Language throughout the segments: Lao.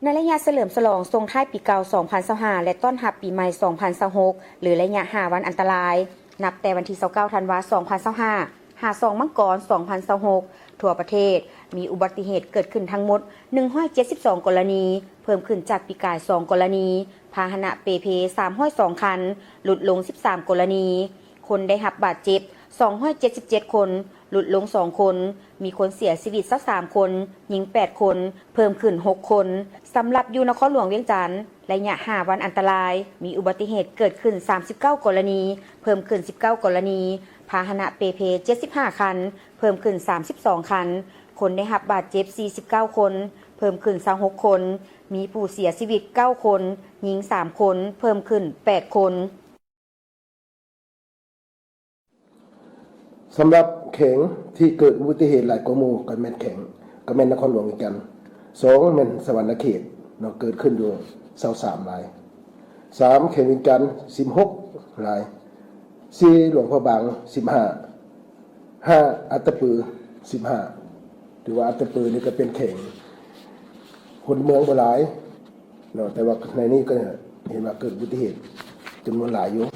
ໃນໄລຍະສະເຫຼີມສະຫຼອງສົ່ງທ້າຍປີເກົ່າສອງພັນຊາວຫ້າ ແລະ ຕ້ອນຮັບປີໃໝ່ສອງພັນຊາວຫົກ ຫຼື ໄລຍະຫ້າວັນອັນຕະລາຍ, ນັບແຕ່ວັນທີຊາວເກົ້າ ທັນວາ ສອງພັນຊາວຫ້າ ຫາ ສອງ ມັງກອນ ສອງພັນຊາວຫົກ, ທົ່ວປະເທດມີອຸບັດຕິເຫດເກີດຂຶ້ນທັງໝົດໜຶ່ງຮ້ອຍເຈັດສິບສອງກໍລະນີ, ເພີ່ມຂຶ້ນຈາກປີກາຍສອງກໍລະນີ, ພາຫະນະເປ່ເພສາມຮ້ອຍສອງຄັນ, ຫຼຸດລົງສິບສາມກໍລະນີ, ຄົນໄດ້ຮັບບາດເຈັບສອງຮ້ອຍເຈັດສິບເຈັດຄົນ, ຫຼຸດລົງສອງຄົນ, ມີຄົນເສຍຊີວິດຊາວສາມຄົນ, ຍິງແປດຄົນ, ເພີ່ມຂຶ້ນຫົກຄົນ. ສຳລັບຢູ່ນະຄອນຫຼວງວຽງຈັນ, ໄລຍະຫ້າວັນອັນຕະລາຍ, ມີອຸບັດຕິເຫດເກີດຂຶ້ນສາມສິບເກົ້າກໍລະນີ, ເພີ່ມຂຶ້ນສິບເກົ້າກໍລະນີ, ພາຫະນະເປ່ເພເຈັດສິບຫ້າຄັນ, ເພີ່ມຂຶ້ນສາມສິບສອງຄັນ, ຄົນໄດ້ຮັບບາດເຈັບສີ່ສິບເກົ້າຄົນ, ເພີ່ມຂຶ້ນຊາວຫົກຄົນ, ມີຜູ້ເສຍຊີວິດເກົ້າຄົນ, ຍິງສາມຄົນ, ເພີ່ມຂຶ້ນແປດຄົນ. ສຳລັບແຂວງທີ່ເກີດອຸບັດຕິເຫດຫຼາຍກວ່າໝູ່ກໍແມ່ນແຂວງ ກໍແມ່ນນະຄອນຫຼວງວຽງຈັນ, ສອງແມ່ນສະຫວັນນະເຂດເນາະ ເກີດຂຶ້ນຢູ່ຊາວສາມລາຍ, ສາມແຂວງວຽງຈັນສິບຫົກລາຍ, ສີ່ຫຼວງພະບາງສິບຫ້າ, ຫ້າອັດຕະປືສິບຫ້າ. ຖືວ່າອັດຕະປືນີ້ກໍເປັນແຂວງຄົນເມືອງບໍ່ຫຼາຍ ເນາະ ແຕ່ວ່າໃນນີ້ກໍເຫັນວ່າເກີດອຸບັດຕິເຫດຈຳນວນຫຼາຍຢູ່.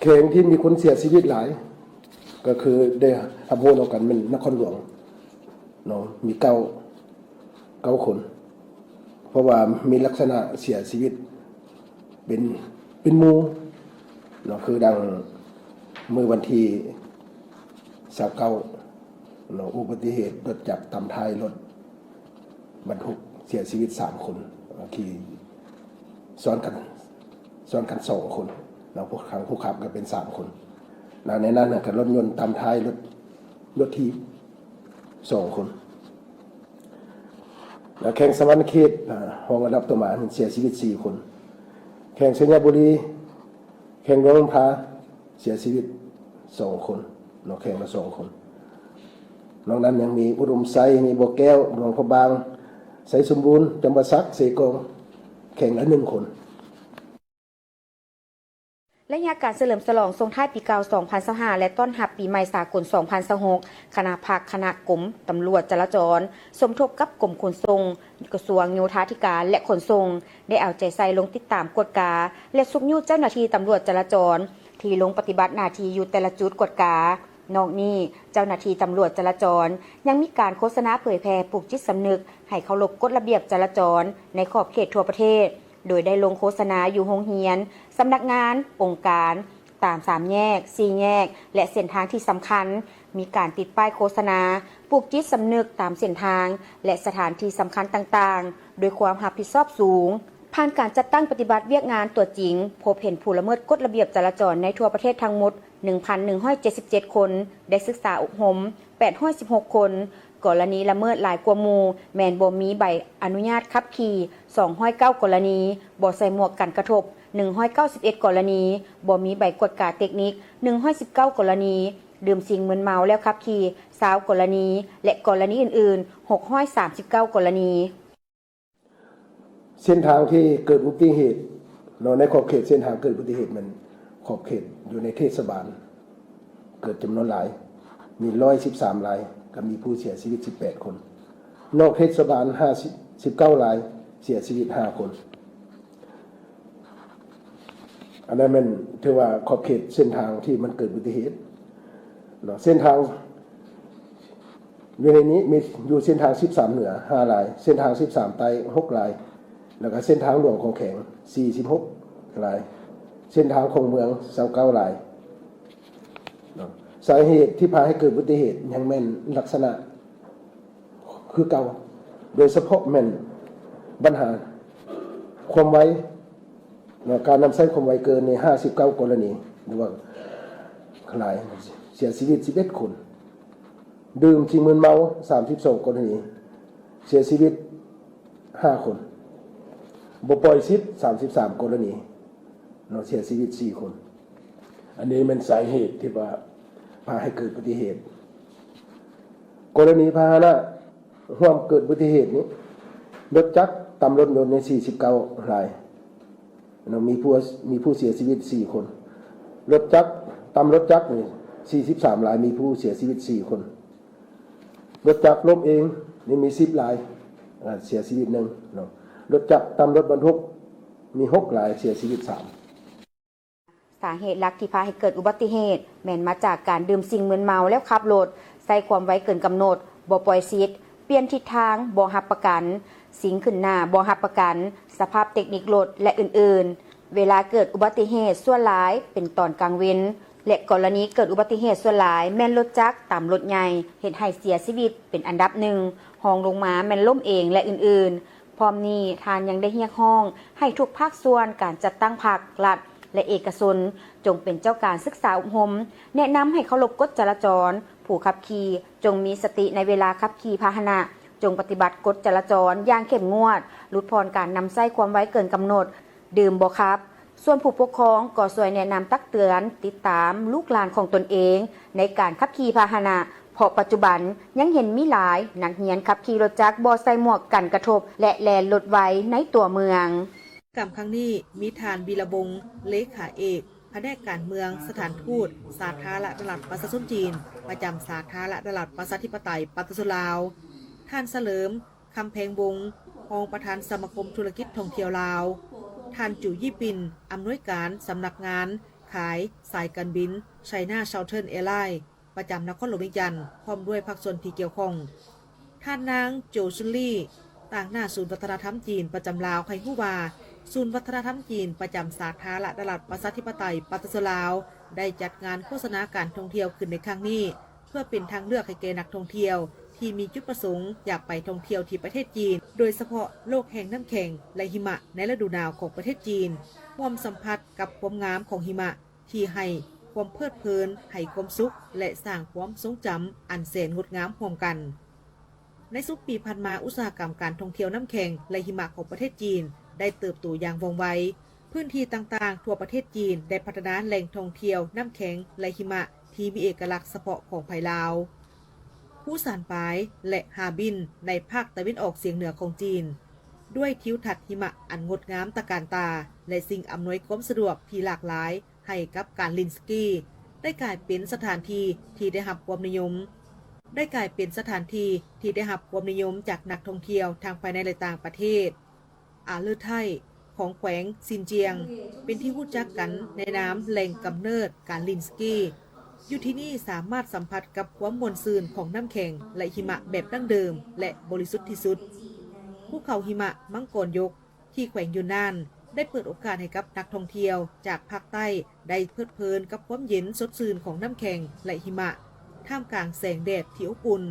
ແຂວງທີ່ມີຄົນເສຍຊີວິດຫຼາຍ ກໍຄືໄດ້ຮັບຮູ້ນຳກັນແມ່ນນະຄອນຫຼວງເນາະ ມີເກົ້າ ເກົ້າຄົນ ເພາະວ່າມີລັກສະນະເສຍຊີວິດເປັນ ເປັນໝູ່ເນາະ ຄືດັ່ງມື້ວັນທີຊາວເກົ້າ ເນາະ ອຸບັດຕິເຫດລົດຈັກຕຳທ້າຍລົດບັນທຸກເສຍຊີວິດສາມຄົນ ຂີ່ຊ້ອນກັນ ຊ້ອນກັນສອງຄົນເນາະ ຜູ້ຂັບ ຜູ້ຂັບກໍເປັນສາມຄົນ ແລ້ວໃນນັ້ນກໍລົດຍົນຕຳທ້າຍລົດ ລົດຖີບສອງຄົນ ແລ້ວແຂວງສະຫວັນນະເຂດ ອາ ຮອງອັນດັບຕໍ່ມາເສຍຊີວິດສີ່ຄົນ ແຂວງໄຊຍະບູລີ ແຂວງຫຼວງນ້ຳທາ ເສຍຊີວິດສອງຄົນເນາະ ແຂວງລະສອງຄົນ. ນອກນັ້ນຍັງມີອຸດົມໄຊ, ມີບໍ່ແກ້ວ, ຫຼວງພະບາງ, ໄຊສົມບູນ, ຈຳປາສັກ, ເຊກອງ ແຂວງລະໜຶ່ງຄົນ. ໄລຍະການສະເຫຼີມສະຫຼອງສົ່ງທ້າຍປີເກົ່າສອງພັນຊາວຫ້າ ແລະ ຕ້ອນຮັບປີໃໝ່ສາກົນສອງພັນຊາວຫົກ ຄະນະພັກ, ຄະນະກົມຕຳຫຼວດຈະລາຈອນ ສົມທົບກັບກົມຂົນສົ່ງ, ກະຊວງໂຍທາທິການ ແລະ ຂົນສົ່ງ ໄດ້ເອົາໃຈໃສ່ລົງຕິດຕາມກວດກາ ແລະ ຊຸກຍູ້ເຈົ້າໜ້າທີ່ຕຳຫຼວດຈະລາຈອນ ທີ່ລົງປະຕິບັດໜ້າທີ່ຢູ່ແຕ່ລະຈຸດກວດກາ. ນອກນີ້, ເຈົ້າໜ້າທີ່ຕຳຫຼວດຈະລາຈອນຍັງມີການໂຄສະນາເຜີຍແຜ່ ປູກຈິດສຳນຶກໃຫ້ເຄົາລົບກົດລະບຽບຈະລາຈອນໃນຂອບເຂດທົ່ວປະເທດ, ໂດຍໄດ້ລົງໂຄສະນາຢູ່ໂຮງຮຽນ, ສຳນັກງານ, ອົງການ, ຕາມສາມແຍກ, ສີ່ແຍກ ແລະ ເສັ້ນທາງທີ່ສຳຄັນ, ມີການຕິດປ້າຍໂຄສະນາ, ປູກຈິດສຳນຶກຕາມເສັ້ນທາງ ແລະ ສະຖານທີ່ສຳຄັນຕ່າງໆ ດ້ວຍຄວາມຮັບຜິດຊອບສູງ. ຜ່ານການຈັດຕັ້ງປະຕິບັດວຽກງານຕົວຈິງ, ພົບເຫັນຜູ້ລະເມີດກົດລະບຽບຈະລາຈອນໃນທົ່ວປະເທດທັງໝົດ ໜຶ່ງພັນໜຶ່ງຮ້ອຍເຈັດສິບເຈັດຄົນ, ໄດ້ສຶກສາອົບຮົມ ແປດຮ້ອຍສິບຫົກຄົນ, ກໍລະນີລະເມີດຫຼາຍກວ່າໝູ່ ແມ່ນບໍ່ມີໃບອະນຸຍາດຂັບຂີ່ ສອງຮ້ອຍເກົ້າກໍລະນີ, ບໍ່ໃສ່ໝວກກັນກະທົບ ໜຶ່ງຮ້ອຍເກົ້າສິບເອັດກໍລະນີ, ບໍ່ມີໃບກວດກາເຕັກນິກ ໜຶ່ງຮ້ອຍສິບເກົ້າກໍລະນີ, ດື່ມສິ່ງມຶນເມົາແລ້ວຂັບຂີ່ ຊາວກໍລະນີ ແລະ ກໍລະນີອື່ນໆ ຫົກຮ້ອຍສາມສິບເກົ້າກໍລະນີ. ເສັ້ນທາງທີ່ເກີດອຸບັດຕິເຫດເນາະ ໃນຂອບເຂດເສັ້ນທາງເກີດອຸບັດຕິເຫດແມ່ນຂອບເຂດຢູ່ໃນເທດສະບານ ເກີດຈຳນວນຫຼາຍ ມີຮ້ອຍສິບສາມລາຍ ກໍມີຜູ້ເສຍຊີວິດສິບແປດຄົນ, ນອກເທດສະບານຫ້າສິບ ສິບເກົ້າລາຍ ເສຍຊີວິດຫ້າຄົນ. ອັນນັ້ນແມ່ນຖືວ່າຂອບເຂດເສັ້ນທາງທີ່ມັນເກີດອຸບັດຕິເຫດເນາະ ເສັ້ນທາງ ຢູ່ໃນນີ້ມີຢູ່ເສັ້ນທາງສິບສາມເໜືອຫ້າລາຍ, ເສັ້ນທາງສິບສາມໃຕ້ຫົກລາຍ ແລ້ວກໍເສັ້ນທາງຫຼວງຂອງແຂວງສີ່ສິບຫົກລາຍ, ເສັ້ນທາງຂອງເມືອງຊາວເກົ້າລາຍເນາະ. ສາເຫດທີ່ພາໃຫ້ເກີດອຸບັດຕິເຫດຍັງແມ່ນລັກສະນະຄືເກົ່າ, ໂດຍສະເພາະແມ່ນບັນຫາຄວາມໄວເນາະ, ການນຳໃຊ້ຄວາມໄວເກີນນີ້ຫ້າສິບເກົ້າກໍລະນີ ຫຼືວ່າຫຼາຍ, ເສຍຊີວິດສິບເອັດຄົນ. ດື່ມສິ່ງມຶນເມົາສາມສິບສອງກໍລະນີ ເສຍຊີວິດຫ້າຄົນ, ບໍ່ປ່ອຍສິດສາມສິບສາມກໍລະນີເນາະ ເສຍຊີວິດສີ່ຄົນ. ອັນນີ້ແມ່ນສາເຫດທີ່ວ່າພາໃຫ້ເກີດອຸບັດຕິເຫດ. ກໍລະນີພາຫະນະຮ່ວມເກີດອຸບັດຕິເຫດນີ້ ລົດຈັກຕຳລົດຍົນນີ້ສີ່ສິບເກົ້າລາຍ. ເນາະ ມີຜູ້ ມີຜູ້ເສຍຊີວິດສີ່ຄົນ, ລົດຈັກ ຕຳລົດຈັກນີ້ສີ່ສິບສາມລາຍ ມີຜູ້ເສຍຊີວິດສີ່ຄົນ, ລົດຈັກລົ້ມເອງ ນີ້ມີສິບລາຍ ເອີ ເສຍຊີວິດໜຶ່ງເນາະ. ລົດຈັກຕຳລົດບັນທຸກມີຫົກລາຍ ເສຍຊີວິດສາມ. ສາເຫດຫຼັກທີ່ພາໃຫ້ເກີດອຸບັດຕິເຫດ ແມ່ນມາຈາກການດື່ມສິ່ງມຶນເມົາແລ້ວຂັບລົດ, ໃຊ້ຄວາມໄວເກີນກຳນົດ, ບໍ່ປ່ອຍສິດ, ປ່ຽນທິດທາງ, ບໍ່ຮັບປະກັນ, ຊິງຂຶ້ນໜ້າ, ບໍ່ຮັບປະກັນ, ສະພາບເຕັກນິກລົດ ແລະ ອື່ນໆ. ເວລາເກີດອຸບັດຕິເຫດສ່ວນຫຼາຍເປັນຕອນກາງເວັນ ແລະ ກໍລະນີເກີດອຸບັດຕິເຫດສ່ວນຫຼາຍແມ່ນລົດຈັກຕຳລົດໃຫຍ່ ເຮັດໃຫ້ເສຍຊີວິດເປັນອັນດັບໜຶ່ງ ຮອງລົງມາແມ່ນລົ້ມເອງ ແລະ ອື່ນໆ. ພ້ອມນີ້ທ່ານຍັງໄດ້ຮຽກຮ້ອງໃຫ້ທຸກພາກສ່ວນການຈັດຕັ້ງພັກ, ລັດ ແລະ ເອກະຊົນ ຈົ່ງເປັນເຈົ້າການສຶກສາອົບຮົມ, ແນະນຳໃຫ້ເຄົາລົບກົດຈະລາຈອນ, ຜູ້ຂັບຂີ່ຈົ່ງມີສະຕິໃນເວລາຂັບຂີ່ພາຫະນະ, ຈົ່ງປະຕິບັດກົດຈະລາຈອນຢ່າງເຂັ້ມງວດ, ຫຼຸດຜ່ອນການນຳໃຊ້ຄວາມໄວເກີນກຳນົດ, ດື່ມບໍ່ຂັບ. ສ່ວນຜູ້ປົກຄອງກໍຊ່ວຍແນະນຳຕັກເຕືອນ, ຕິດຕາມລູກຫຼານຂອງຕົນເອງໃນການຂັບຂີ່ພາຫະນະ, ເພາະປັດຈຸບັນຍັງເຫັນມີຫຼາຍນັກຮຽນຂັບຂີ່ລົດຈັກບໍ່ໃສ່ໝວກກັນກະທົບ ແລະ ແລ່ນລົດໄວໃນຕົວເມືອງ. ກິດຈະກຳຄັ້ງນີ້ມີທ່ານ ວີລະວົງ ເລຂາເອກ ພະແນກການເມືອງ ສະຖານທູດສາທາລະນະລັດປະຊາຊົນຈີນ ປະຈຳສາທາລະນະລັດປະຊາທິປະໄຕປະຊາຊົນລາວ, ທ່ານ ສະເຫຼີມ ຄຳແພງວົງ ຮອງປະທານສະມາຄົມທຸລະກິດທ່ອງທ່ຽວລາວ, ທ່ານ ຈູ ຢີປິນ ອຳນວຍການສຳນັກງານຂາຍສາຍການບິນ China Southern Airlines ປະຈຳນະຄອນຫຼວງວຽງຈັນ ພ້ອມດ້ວຍພາກສ່ວນທີ່ກ່ຽວຂ້ອງ. ທ່ານນາງ ໂຈຊຸນລີ ຕາງໜ້າສູນວັດທະນະທຳຈີນປະຈຳລາວໃຫ້ຮູ້ວ່າ ສູນວັດທະນະທຳຈີນປະຈຳສາທາລະນະລັດປະຊາທິປະໄຕປະຊາຊົນລາວ ໄດ້ຈັດງານໂຄສະນາການທ່ອງທ່ຽວຂຶ້ນໃນຄັ້ງນີ້ ເພື່ອເປັນທາງເລືອກໃຫ້ແກ່ນັກທ່ອງທ່ຽວທີ່ມີຈຸດປະສົງຢາກໄປທ່ອງທ່ຽວທີ່ປະເທດຈີນ, ໂດຍສະເພາະໂລກແຫ່ງນ້ຳແຂງ ແລະ ຫິມະໃນລະດູໜາວຂອງປະເທດຈີນ, ຮ່ວມສຳຜັດກັບຄວາມງາມຂອງຫິມະ ທີ່ໃຫ້ຄວາມເພີດເພີນ, ໃຫ້ຄວາມສຸກ ແລະ ສ້າງຄວາມຊົງຈຳອັນແສນງົດງາມຮ່ວມກັນ. ໃນຊຸມປີຜ່ານມາ, ອຸດສາຫະກຳການທ່ອງທ່ຽວນ້ຳແຂງ ແລະ ຫິມະຂອງປະເທດຈີນໄດ້ເຕີບໂຕຢ່າງວ່ອງໄວ. ພື້ນທີ່ຕ່າງໆທົ່ວປະເທດຈີນໄດ້ພັດທະນາແຫຼ່ງທ່ອງທ່ຽວນ້ຳແຂງ ແລະ ຫິມະທີ່ມີເອກະລັກສະເພາະຂອງໃຜລາວ. ພູຊານປາຍ ແລະ ຮາບິນ ໃນພາກຕາເວັນອອກສຽງເໜືອຂອງຈີນ, ດ້ວຍທິວທັດຫິມະອັນງົດງາມຕະການຕາ ແລະ ສິ່ງອຳນວຍຄວາມສະດວກທີ່ຫຼາກຫຼາຍ ໃຫ້ກັບການຫຼິ້ນສະກີ ໄດ້ກາຍເປັນສະຖານທີ່ທີ່ໄດ້ຮັບຄວາມນິຍົມ ໄດ້ກາຍເປັນສະຖານທີ່ທີ່ໄດ້ຮັບຄວາມນິຍົມຈາກນັກທ່ອງທ່ຽວທັງພາຍໃນ ແລະ ຕ່າງປະເທດ. ອາເລີໄທ ຂອງແຂວງຊິນຈຽງ ເປັນທີ່ຮູ້ຈັກກັນໃນນາມແຫຼ່ງກຳເນີດການຫຼິ້ນສະກີ. ຢູ່ທີ່ນີ້ສາມາດສຳຜັດກັບຄວາມມ່ວນຊື່ນຂອງນ້ຳແຂງ ແລະ ຫິມະແບບດັ້ງເດີມ ແລະ ບໍລິສຸດທີ່ສຸດ. ພູເຂົາຫິມະມັງກອນຍົກ ທີ່ແຂວງຢູນນານ ໄດ້ເປີດໂອກາດໃຫ້ກັບນັກທ່ອງທ່ຽວຈາກພາກໃຕ້ໄດ້ເພີດເພີນກັບຄວາມເຢັນສົດຊື່ນຂອງນ້ຳແຂງ ແລະ ຫິມະ ທ່າມກາງແສງແດດທີ່ອົບອຸ່ນ.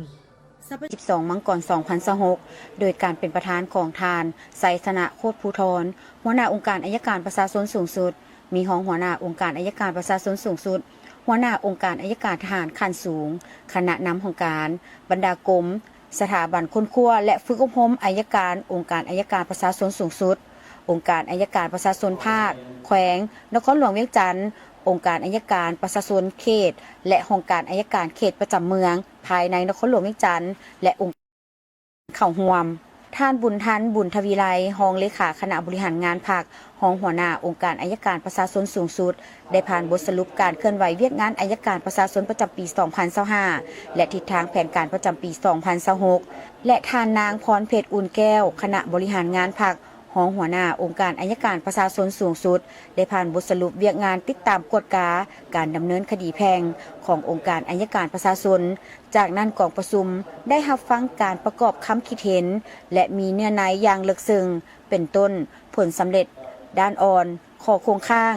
ສິບສອງ ມັງກອນ ສອງພັນຊາວຫົກ ໂດຍການເປັນປະທານຂອງທ່ານ ໄຊຊະນະ ໂຄດພູທອນ ຫົວໜ້າອົງການໄອຍະການປະຊາຊົນສູງສຸດ, ມີຮອງຫົວໜ້າອົງການໄອຍະການປະຊາຊົນສູງສຸດ, ຫົວໜ້າອົງການໄອຍະການທະຫານຂັ້ນສູງ, ຄະນະນຳຫ້ອງການ, ບັນດາກົມ, ສະຖາບັນຄົ້ນຄວ້າ ແລະ ຝຶກອົບຮົມໄອຍະການ ອົງການໄອຍະການປະຊາຊົນສູງສຸດ, ອົງການໄອຍະການປະຊາຊົນພາກ, ແຂວງ, ນະຄອນຫຼວງວຽງຈັນ, ອົງການໄອຍະການປະຊາຊົນເຂດ ແລະ ຫ້ອງການໄອຍະການເຂດປະຈຳເມືອງ ພາຍໃນນະຄອນຫຼວງວຽງຈັນ ແລະ ອົງ ເຂົ້າຮ່ວມ. ທ່ານ ບຸນທັນ ບຸນທະວີໄລ ຮອງເລຂາຄະນະບໍລິຫານງານພັກ, ຮອງຫົວໜ້າອົງການໄອຍະການປະຊາຊົນສູງສຸດ ໄດ້ຜ່ານບົດສະຫຼຸບການເຄື່ອນໄຫວວຽກງານໄອຍະການປະຊາຊົນປະຈຳປີສອງພັນຊາວຫ້າ ແລະ ທິດທາງແຜນການປະຈຳປີສອງພັນຊາວຫົກ ແລະ ທ່ານນາງ ພອນເພັດ ອຸ່ນແກ້ວ ຄະນະບໍລິຫານງານພັກ, ຮອງຫົວໜ້າອົງການໄອຍະການປະຊາຊົນສູງສຸດ ໄດ້ຜ່ານບົດສະຫຼຸບວຽກງານຕິດຕາມກວດກາການດຳເນີນຄະດີແພ່ງຂອງອົງການໄອຍະການປະຊາຊົນ. ຈາກນັ້ນກອງປະຊຸມໄດ້ຮັບຟັງການປະກອບຄຳຄິດເຫັນ ແລະ ມີເນື້ອໃນຢ່າງເລິກເຊິ່ງ ເປັນຕົ້ນ ຜົນສຳເລັດດ້ານອ່ອນ, ຂໍ້ຄົງຄ້າງ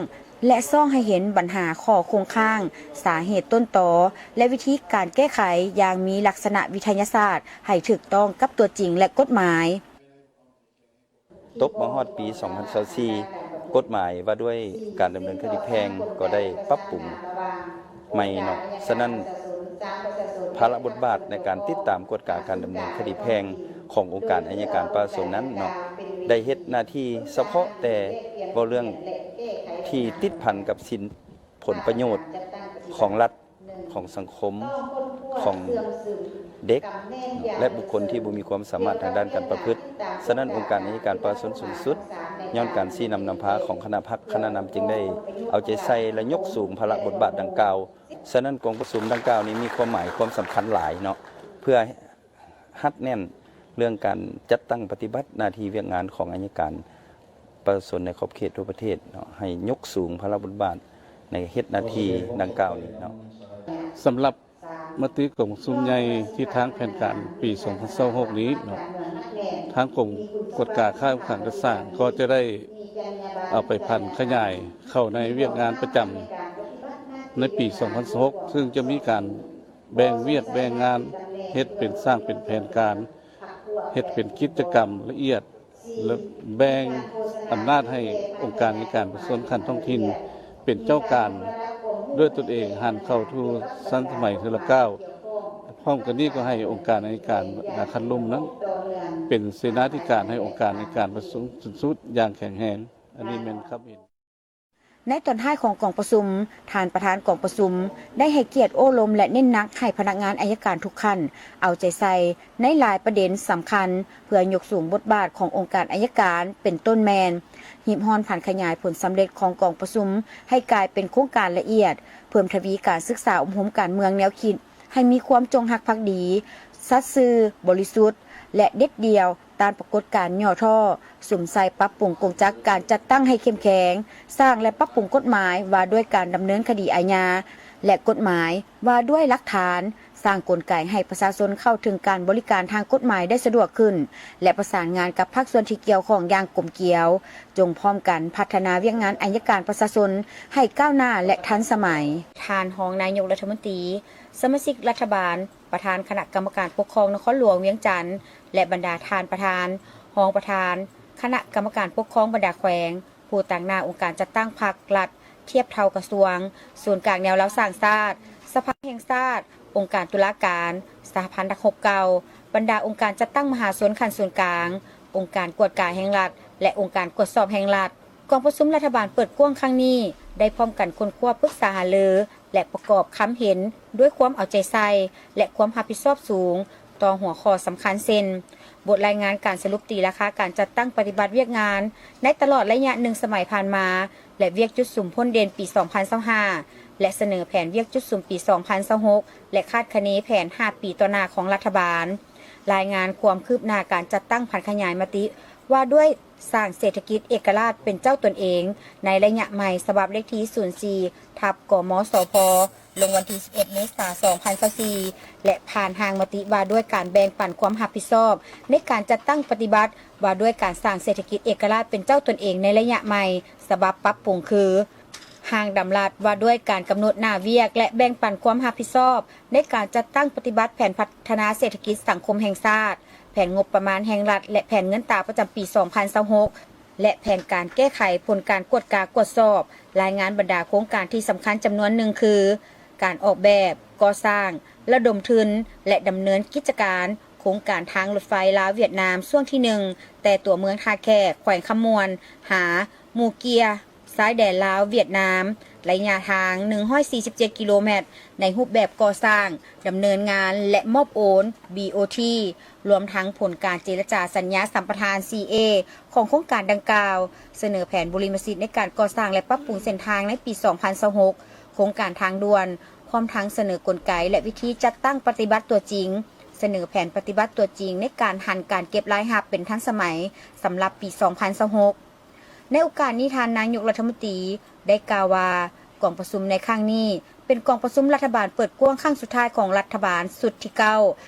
ແລະ ສ່ອງໃຫ້ເຫັນບັນຫາຂໍ້ຄົງຄ້າງ, ສາເຫດຕົ້ນຕໍ ແລະ ວິທີການແກ້ໄຂຢ່າງມີລັກສະນະວິທະຍາສາດ ໃຫ້ຖືກຕ້ອງກັບຕົວຈິງ ແລະ ກົດໝາຍ. ຕົກມາຮອດປີສອງພັນຊາວສີ່ ກົດໝາຍວ່າດ້ວຍການດຳເນີນຄະດີແພ່ງກໍໄດ້ປັບປຸງໃໝ່ເນາະ. ສະນັ້ນ ພາລະບົດບາດໃນການຕິດຕາມກວດກາການດຳເນີນຄະດີແພ່ງຂອງອົງການໄອຍະການປະຊາຊົນນັ້ນເນາະ ໄດ້ເຮັດໜ້າທີ່ສະເພາະແຕ່ເວົ້າເລື່ອງທີ່ຕິດພັນກັບສິນ ຜົນປະໂຫຍດຂອງລັດ, ຂອງສັງຄົມ, ຂອງເດັກ ແລະ ບຸກຄົນທີ່ບໍ່ມີຄວາມສາມາດທາງດ້ານການປະພຶດ. ສະນັ້ນ ອົງການໄອຍະການປະຊາຊົນສູງສຸດ ຍ້ອນການຊີ້ນຳນຳພາຂອງຄະນະພັກຄະນະນຳ ຈຶ່ງໄດ້ເອົາໃຈໃສ່ ແລະ ຍົກສູງພາລະບົດບາດດັ່ງກ່າວ. ສະນັ້ນ ກອງປະຊຸມດັ່ງກ່າວນີ້ມີຄວາມໝາຍຄວາມສຳຄັນຫຼາຍເນາະ ເພື່ອຮັດແໜ້ນ ເລື່ອງການຈັດຕັ້ງປະຕິບັດໜ້າທີ່ວຽກງານຂອງອັຍການປະຊາຊົນໃນຂອບເຂດທົ່ວປະເທດເນາະ ໃຫ້ຍົກສູງພາລະບົດບາດໃນເຮັດໜ້າທີ່ດັ່ງກ່າວນີ້ເນາະ. ສຳລັບມະຕິກອງປະຊຸມໃຫຍ່ທິດທາງແຜນການປີສອງພັນຊາວຫົກນີ້ເນາະ ທາງກົມກວດກາຄ້າຂາຍການສ້າງກໍຈະໄດ້ເອົາໄປຜັນຂະຫຍາຍເຂົ້າໃນວຽກງານປະຈຳໃນປີສອງພັນຊາວຫົກ ຊຶ່ງຈະມີການ ແບ່ງວຽກແບ່ງງານ ເຮັດເປັນ ສ້າງເປັນແຜນການ ເຮັດເປັນກິດຈະກຳລະອຽດ ແລະ ແບ່ງອຳນາດໃຫ້ອົງການອັຍການປະຊາຊົນຂັ້ນທ້ອງຖິ່ນເປັນເຈົ້າການດ້ວຍຕົນເອງ ຫັນເຂົ້າສູ່ຊັ້ນສະໄໝເທື່ອລະກ້າວ. ພ້ອມກັນນີ້ກໍໃຫ້ອົງການອັຍການຂັ້ນລຸ່ມນັ້ນເປັນເສນາທິການໃຫ້ອົງການອັຍການປະຊາຊົນສູງສຸດຢ່າງແຂງແຮງ. ອັນນີ້ແມ່ນຄຳເຫັນ. ໃນຕອນທ້າຍຂອງກອງປະຊຸມ, ທ່ານປະທານກອງປະຊຸມໄດ້ໃຫ້ກຽດໂອ້ລົມ ແລະ ເນັ້ນໜັກໃຫ້ພະນັກງານອັຍການທຸກຂັ້ນເອົາໃຈໃສ່ໃນຫຼາຍປະເດັນສຳຄັນ ເພື່ອຍົກສູງບົດບາດຂອງອົງການອັຍການ ເປັນຕົ້ນແມ່ນ ຮີບຮ້ອນຜັນຂະຫຍາຍຜົນສຳເລັດຂອງກອງປະຊຸມໃຫ້ກາຍເປັນໂຄງການລະອຽດ, ເພີ່ມທະວີການສຶກສາອົບຮົມການເມືອງແນວຄິດ ໃຫ້ມີຄວາມຈົງຮັກພັກດີ, ສັດຊື່, ບໍລິສຸດ ແລະ ເດັດດ່ຽວ ຕ້ານປາກົດການຫຍໍ້ທໍ້, ສຸມໃສ່ປັບປຸງກົງຈັກການຈັດຕັ້ງໃຫ້ເຂັ້ມແຂງ, ສ້າງ ແລະ ປັບປຸງກົດໝາຍວ່າດ້ວຍການດຳເນີນຄະດີອາຍາ ແລະ ກົດໝາຍວ່າດ້ວຍຫຼັກຖານ, ສ້າງກົນໄກໃຫ້ປະຊາຊົນເຂົ້າເຖິງການບໍລິການທາງກົດໝາຍໄດ້ສະດວກຂຶ້ນ ແລະ ປະສານງານກັບພາກສ່ວນທີ່ກ່ຽວຂ້ອງຢ່າງກົມກຽວ, ຈົ່ງພ້ອມກັນພັດທະນາວຽກງານອັຍການປະຊາຊົນໃຫ້ກ້າວໜ້າ ແລະ ທັນສະໄໝ. ທ່ານຮອງນາຍົກລັດຖະມົນຕີ, ສະມາຊິກລັດຖະບານ, ປະທານຄະນະກຳມະການປົກຄອງນະຄອນຫຼວງວຽງຈັນ ແລະ ບັນດາທ່ານປະທານ, ຮອງປະທານຄະນະກຳມະການປົກຄອງບັນດາແຂວງ, ຜູ້ຕາງໜ້າອົງການຈັດຕັ້ງພັກລັດທຽບເທົ່າກະຊວງ, ສູນກາງແນວລາວສ້າງຊາດ, ສະພາແຫ່ງຊາດ, ອົງການຕຸລາການ, ສະຫະພັນນັກຮົບເກົ່າ, ບັນດາອົງການຈັດຕັ້ງມະຫາຊົນຂັ້ນສູນກາງ, ອົງການກວດກາແຫ່ງລັດ ແລະ ອົງການກວດສອບແຫ່ງລັດ. ກອງປະຊຸມລັດຖະບານເປີດກວ້າງຄັ້ງນີ້ ໄດ້ພ້ອມກັນຄົ້ນຄວ້າປຶກສາຫາລື ແລະ ປະກອບຄຳເຫັນດ້ວຍຄວາມເອົາໃຈໃສ່ ແລະ ຄວາມຮັບຜິດຊອບສູງຕໍ່ຫົວຂໍ້ສຳຄັນເຊັ່ນ ບົດລາຍງານການສະຫຼຸບຕີລາຄາການຈັດຕັ້ງປະຕິບັດວຽກງານໃນຕະຫຼອດໄລຍະໜຶ່ງສະໄໝຜ່ານມາ ແລະ ວຽກຈຸດສຸມພົ້ນເດັ່ນປີສອງພັນຊາວຫ້າ ແລະ ສະເໜີແຜນວຽກຈຸດສຸມປີສອງພັນຊາວຫົກ ແລະ ຄາດຄະເນແຜນຫ້າປີຕໍ່ໜ້າຂອງລັດຖະບານ, ລາຍງານຄວາມຄືບໜ້າການຈັດຕັ້ງຜັນຂະຫຍາຍມະຕິວ່າດ້ວຍ ສ້າງເສດຖະກິດເອກະລາດເປັນເຈົ້າຕົນເອງໃນໄລຍະໃໝ່ ສະບັບເລກທີສູນສີ່ ທັບ ກມສພ ລົງວັນທີສິບເອັດ ເມສາ ສອງພັນຊາວສີ່ ແລະ ຜ່ານຮ່າງມະຕິວ່າດ້ວຍການແບ່ງປັນຄວາມຮັບຜິດຊອບໃນການຈັດຕັ້ງປະຕິບັດວ່າດ້ວຍການສ້າງເສດຖະກິດເອກະລາດເປັນເຈົ້າຕົນເອງໃນໄລຍະໃໝ່ ສະບັບປັບປຸງຄື ຮ່າງດຳລັດວ່າດ້ວຍການກຳນົດໜ້າວຽກ ແລະ ແບ່ງປັນຄວາມຮັບຜິດຊອບໃນການຈັດຕັ້ງປະຕິບັດແຜນພັດທະນາເສດຖະກິດສັງຄົມແຫ່ງຊາດ, ແຜນງົບປະມານແຫ່ງລັດ ແລະ ແຜນເງິນຕາປະຈຳປີສອງພັນຊາວຫົກ ແລະ ແຜນການແກ້ໄຂຜົນການກວດກາກວດສອບ, ລາຍງານບັນດາໂຄງການທີ່ສຳຄັນຈຳນວນໜຶ່ງຄື ການອອກແບບ, ກໍ່ສ້າງ, ລະດົມທຶນ ແລະ ດຳເນີນກິດຈະການໂຄງການທາງລົດໄຟລາວຫວຽດນາມຊ່ວງທີໜຶ່ງ ແຕ່ຕົວເມືອງທ່າແຂກ ແຂວງຄຳມ່ວນ ຫາ ໝູ່ເກຍ ຊາຍແດນລາວຫວຽດນາມ ໄລຍະທາງໜຶ່ງຮ້ອຍສີ່ສິບເຈັດກິໂລແມັດ ໃນຮູບແບບກໍ່ສ້າງ, ດຳເນີນງານ ແລະ ມອບໂອນ ບີໂອທີ ລວມທັງຜົນການເຈລະຈາສັນຍາສຳປະທານ ຊີເອ ຂອງໂຄງການດັ່ງກ່າວ, ສະເໜີແຜນບຸລິມະສິດໃນການກໍ່ສ້າງ ແລະ ປັບປຸງເສັ້ນທາງໃນປີສອງພັນຊາວຫົກ, ໂຄງການທາງດ່ວນ, ພ້ອມທັງສະເໜີກົນໄກ ແລະ ວິທີຈັດຕັ້ງປະຕິບັດຕົວຈິງ, ສະເໜີແຜນປະຕິບັດຕົວຈິງໃນການຫັນການເກັບລາຍຮັບເປັນທັນສະໄໝສຳລັບປີສອງພັນຊາວຫົກ. ໃນໂອກາດນີ້, ທ່ານນາຍົກລັດຖະມົນຕີໄດ້ກ່າວວ່າ ກອງປະຊຸມໃນຄັ້ງນີ້ ເປັນກອງປະຊຸມລັດຖະບານເປີດກວ້າງຄັ້ງສຸດທ້າຍຂອງລັດຖະບານຊຸດທີເກົ້າ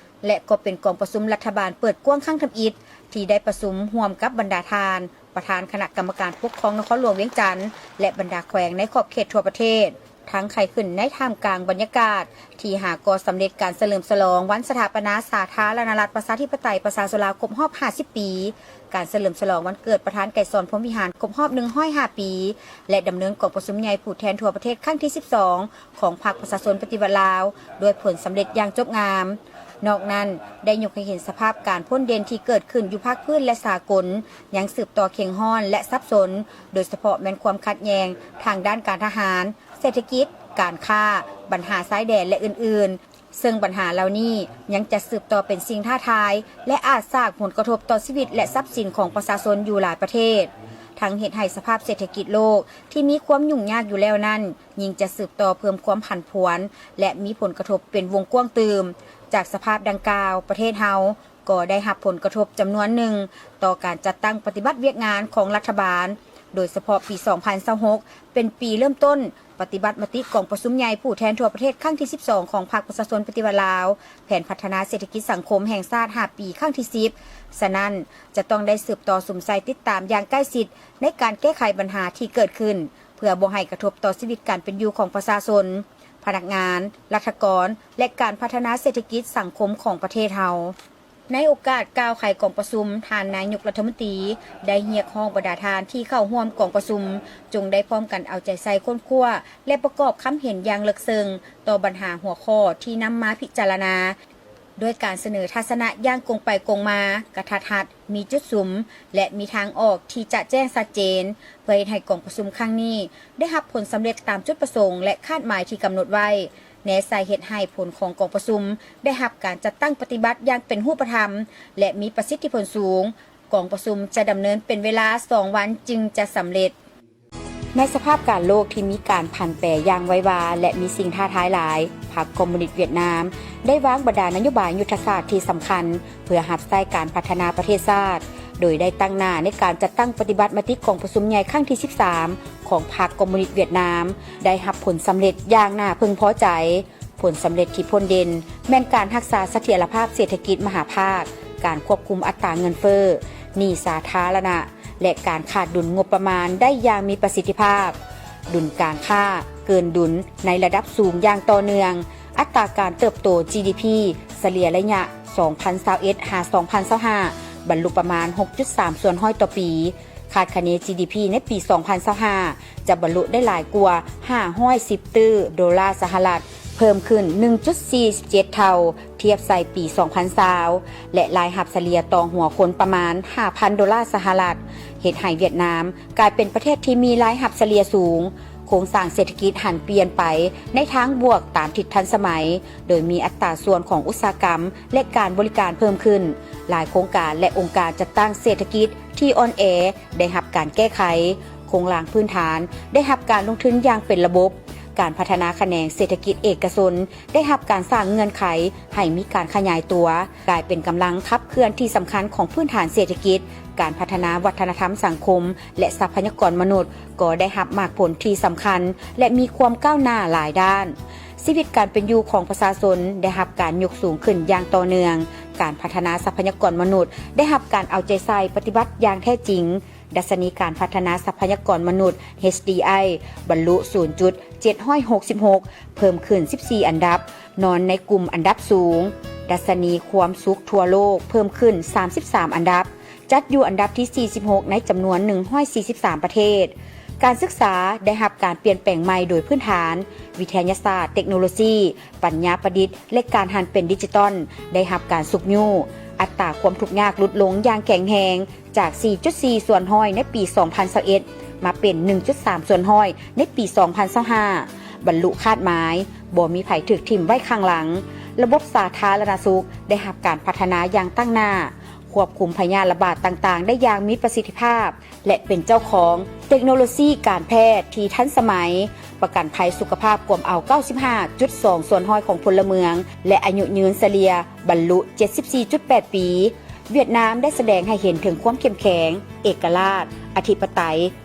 ແລະ ກໍເປັນກອງປະຊຸມລັດຖະບານເປີດກວ້າງຄັ້ງທຳອິດ ທີ່ໄດ້ປະຊຸມຮ່ວມກັບບັນດາທ່ານ ປະທານຄະນະກຳມະການປົກຄອງນະຄອນຫຼວງວຽງຈັນ ແລະ ບັນດາແຂວງໃນຂອບເຂດທົ່ວປະເທດ. ທັງໄຂຂຶ້ນໃນທ່າມກາງບັນຍາກາດທີ່ຫາກໍ່ສຳເລັດການສະເຫຼີມສະຫຼອງວັນສະຖາປະນາສາທາລະນະລັດປະຊາທິປະໄຕປະຊາຊົນລາວຄົບຮອບຫ້າສິບປີ, ການສະເຫຼີມສະຫຼອງວັນເກີດປະທານໄກສອນ ພົມວິຫານ ຄົບຮອບໜຶ່ງຮ້ອຍຫ້າປີ ແລະ ດຳເນີນກອງປະຊຸມໃຫຍ່ຜູ້ແທນທົ່ວປະເທດຄັ້ງທີສິບສອງ ຂອງພັກປະຊາຊົນປະຕິວັດລາວ ດ້ວຍຜົນສຳເລັດຢ່າງຈົບງາມ. ນອກນັ້ນ, ໄດ້ຍົກໃຫ້ເຫັນສະພາບການພົ້ນເດັ່ນທີ່ເກີດຂຶ້ນຢູ່ພາກພື້ນ ແລະ ສາກົນ ຍັງສືບຕໍ່ເຄັ່ງຮ້ອນ ແລະ ສັບສົນ, ໂດຍສະເພາະແມ່ນຄວາມຂັດແຍ່ງທາງດ້ານການທະຫານ, ເສດຖະກິດ, ການຄ້າ, ບັນຫາຊາຍແດນ ແລະ ອື່ນໆ, ເຊິ່ງບັນຫາເຫຼົ່ານີ້ຍັງຈະສືບຕໍ່ເປັນສິ່ງທ້າທາຍ ແລະ ອາດສ້າງຜົນກະທົບຕໍ່ຊີວິດ ແລະ ຊັບສິນຂອງປະຊາຊົນຢູ່ຫຼາຍປະເທດ, ທັງເຮັດໃຫ້ສະພາບເສດຖະກິດໂລກທີ່ມີຄວາມຫຍຸ້ງຍາກຢູ່ແລ້ວນັ້ນ ຍິ່ງຈະສືບຕໍ່ເພີ່ມຄວາມຜັນຜວນ ແລະ ມີຜົນກະທົບເປັນວົງກວ້າງຕື່ມ. ຈາກສະພາບດັ່ງກ່າວ, ປະເທດເຮົາກໍໄດ້ຮັບຜົນກະທົບຈຳນວນໜຶ່ງຕໍ່ການຈັດຕັ້ງປະຕິບັດວຽກງານຂອງລັດຖະບານ, ໂດຍສະເພາະປີສອງພັນຊາວຫົກ ເປັນປີເລີ່ມຕົ້ນປະຕິບັດມະຕິກອງປະຊຸມໃຫຍ່ຜູ້ແທນທົ່ວປະເທດຄັ້ງທີສິບສອງ ຂອງພັກປະຊາຊົນປະຕິວັດລາວ, ແຜນພັດທະນາເສດຖະກິດສັງຄົມແຫ່ງຊາດຫ້າປີ ຄັ້ງທີສິບ. ສະນັ້ນ, ຈະຕ້ອງໄດ້ສືບຕໍ່ສຸມໃສ່ຕິດຕາມຢ່າງໃກ້ຊິດໃນການແກ້ໄຂບັນຫາທີ່ເກີດຂຶ້ນ, ເພື່ອບໍ່ໃຫ້ກະທົບຕໍ່ຊີວິດການເປັນຢູ່ຂອງປະຊາຊົນ, ພະນັກງານ, ລັດຖະກອນ ແລະ ການພັດທະນາເສດຖະກິດສັງຄົມຂອງປະເທດເຮົາ. ໃນໂອກາດກ່າວໄຂກອງປະຊຸມ, ທ່ານນາຍົກລັດຖະມົນຕີໄດ້ຮຽກຮ້ອງບັນດາທ່ານທີ່ເຂົ້າຮ່ວມກອງປະຊຸມ, ຈົ່ງໄດ້ພ້ອມກັນເອົາໃຈໃສ່ຄົ້ນຄວ້າ ແລະ ປະກອບຄຳເຫັນຢ່າງເລິກເຊິ່ງຕໍ່ບັນຫາຫົວຂໍ້ທີ່ນຳມາພິຈາລະນາ, ດ້ວຍການສະເໜີທັດສະນະຢ່າງກົງໄປກົງມາ, ກະທັດຮັດ, ມີຈຸດສຸມ ແລະ ມີທາງອອກທີ່ຈະແຈ້ງຊັດເຈນ, ເພື່ອເຮັດໃຫ້ກອງປະຊຸມຄັ້ງນີ້ໄດ້ຮັບຜົນສຳເລັດຕາມຈຸດປະສົງ ແລະ ຄາດໝາຍທີ່ກຳນົດໄວ້, ແນໃສ່ເຮັດໃຫ້ຜົນຂອງກອງປະຊຸມໄດ້ຮັບການຈັດຕັ້ງປະຕິບັດຢ່າງເປັນຮູບປະທຳ ແລະ ມີປະສິດທິຜົນສູງ. ກອງປະຊຸມຈະດຳເນີນເປັນເວລາສອງວັນຈຶ່ງຈະສຳເລັດ. ໃນສະພາບການໂລກທີ່ມີການຜັນແປຢ່າງໄວວາ ແລະ ມີສິ່ງທ້າທາຍຫຼາຍ, ພັກຄອມມູນິດຫວຽດນາມໄດ້ວາງບັນດານະໂຍບາຍຍຸດທະສາດທີ່ສຳຄັນ ເພື່ອຮັບໃຊ້ການພັດທະນາປະເທດຊາດ, ໂດຍໄດ້ຕັ້ງໜ້າໃນການຈັດຕັ້ງປະຕິບັດມະຕິກອງປະຊຸມໃຫຍ່ຄັ້ງທີສິບສາມ ຂອງພັກຄອມມູນິດຫວຽດນາມ ໄດ້ຮັບຜົນສຳເລັດຢ່າງໜ້າເພິ່ງພໍໃຈ. ຜົນສຳເລັດທີ່ພົ້ນເດັ່ນແມ່ນການຮັກສາສະຖຽນລະພາບເສດຖະກິດມະຫາພາກ, ການຄວບຄຸມອັດຕາເງິນເຟີ້, ໜີ້ສາທາລະນະ ແລະ ການຂາດດຸນງົບປະມານໄດ້ຢ່າງມີປະສິດທິພາບ, ດຸນການຄ້າເກີນດຸນໃນລະດັບສູງຢ່າງຕໍ່ເນື່ອງ, ອັດຕາການເຕີບໂຕ ຈີດີພີ ສະເລ່ຍໄລຍະ ສອງພັນຊາວເອັດ ຫາ ສອງພັນຊາວຫ້າ ບັນລຸປະມານ ຫົກຈຸດສາມສ່ວນຮ້ອຍຕໍ່ປີ. ຄາດຄະເນ ຈີດີພີ ໃນປີສອງພັນຊາວຫ້າ ຈະບັນລຸໄດ້ຫຼາຍກວ່າຫ້າຮ້ອຍສິບຕື້ໂດລາສະຫະລັດ, ເພີ່ມຂຶ້ນໜຶ່ງຈຸດສີ່ເຈັດເທົ່າ ທຽບໃສ່ປີສອງພັນຊາວ ແລະ ລາຍຮັບສະເລ່ຍຕໍ່ຫົວຄົນປະມານຫ້າພັນໂດລາສະຫະລັດ, ເຮັດໃຫ້ຫວຽດນາມກາຍເປັນປະເທດທີ່ມີລາຍຮັບສະເລ່ຍສູງ. ໂຄງສ້າງເສດຖະກິດຫັນປ່ຽນໄປໃນທາງບວກຕາມທິດທັນສະໄໝ, ໂດຍມີອັດຕາສ່ວນຂອງອຸດສາຫະກຳ ແລະ ການບໍລິການເພີ່ມຂຶ້ນ. ຫຼາຍໂຄງການ ແລະ ອົງການຈັດຕັ້ງເສດຖະກິດທີ່ອ່ອນແອໄດ້ຮັບການແກ້ໄຂ, ໂຄງລ່າງພື້ນຖານໄດ້ຮັບການລົງທຶນຢ່າງເປັນລະບົບ, ການພັດທະນາຂະແໜງເສດຖະກິດເອກະຊົນໄດ້ຮັບການສ້າງເງື່ອນໄຂໃຫ້ມີການຂະຫຍາຍຕົວ, ກາຍເປັນກຳລັງຂັບເຄື່ອນທີ່ສຳຄັນຂອງພື້ນຖານເສດຖະກິດ. ການພັດທະນາວັດທະນະທຳສັງຄົມ ແລະ ຊັບພະຍາກອນມະນຸດກໍໄດ້ຮັບໝາກຜົນທີ່ສຳຄັນ ແລະ ມີຄວາມກ້າວໜ້າຫຼາຍດ້ານ. ຊີວິດການເປັນຢູ່ຂອງປະຊາຊົນໄດ້ຮັບການຍົກສູງຂຶ້ນຢ່າງຕໍ່ເນື່ອງ. ການພັດທະນາຊັບພະຍາກອນມະນຸດໄດ້ຮັບການເອົາໃຈໃສ່ປະຕິບັດຢ່າງແທ້ຈິງ. ດັດຊະນີການພັດທະນາຊັບພະຍາກອນມະນຸດ ເອດດີໄອ ບັນລຸສູນຈຸດເຈັດຮ້ອຍຫົກສິບຫົກ ເພີ່ມຂຶ້ນສິບສີ່ອັນດັບ, ນອນໃນກຸ່ມອັນດັບສູງ. ດັດຊະນີຄວາມສຸກທົ່ວໂລກເພີ່ມຂຶ້ນສາມສິບສາມອັນດັບ, ຈັດຢູ່ອັນດັບທີສີ່ສິບຫົກ ໃນຈຳນວນໜຶ່ງຮ້ອຍສີ່ສິບສາມປະເທດ. ການສຶກສາໄດ້ຮັບການປ່ຽນແປງໃໝ່ໂດຍພື້ນຖານ, ວິທະຍາສາດ, ເຕັກໂນໂລຊີ, ປັນຍາປະດິດ ແລະ ການຫັນເປັນດິຈິຕອນໄດ້ຮັບການຊຸກຍູ້. ອັດຕາຄວາມທຸກຍາກຫຼຸດລົງຢ່າງແຂງແຮງ ຈາກສີ່ຈຸດສີ່ສ່ວນຮ້ອຍໃນປີສອງພັນຊາວເອັດ ມາເປັນໜຶ່ງຈຸດສາມສ່ວນຮ້ອຍໃນປີສອງພັນຊາວຫ້າ ບັນລຸຄາດໝາຍ, ບໍ່ມີໃຜຖືກຖິ້ມໄວ້ຂ້າງຫຼັງ. ລະບົບສາທາລະນະສຸກໄດ້ຮັບການພັດທະນາຢ່າງຕັ້ງໜ້າ, ຄວບຄຸມພະຍາດລະບາດຕ່າງໆໄດ້ຢ່າງມີປະສິດທິພາບ ແລະ ເປັນເຈົ້າຂອງເຕັກໂນໂລຊີການແພດທີ່ທັນສະໄໝ, ປະກັນໄພສຸຂະພາບກວມເອົາເກົ້າສິບຫ້າຈຸດສອງສ່ວນຮ້ອຍຂອງພົນລະເມືອງ ແລະ ອາຍຸຍືນສະເລ່ຍບັນລຸເຈັດສິບສີ່ຈຸດແປດປີ. ຫວຽດນາມໄດ້ສະແດງໃຫ້ເຫັນເຖິງຄວາມເຂັ້ມແຂງ, ເອກະລາດ, ອະທິປະໄຕ,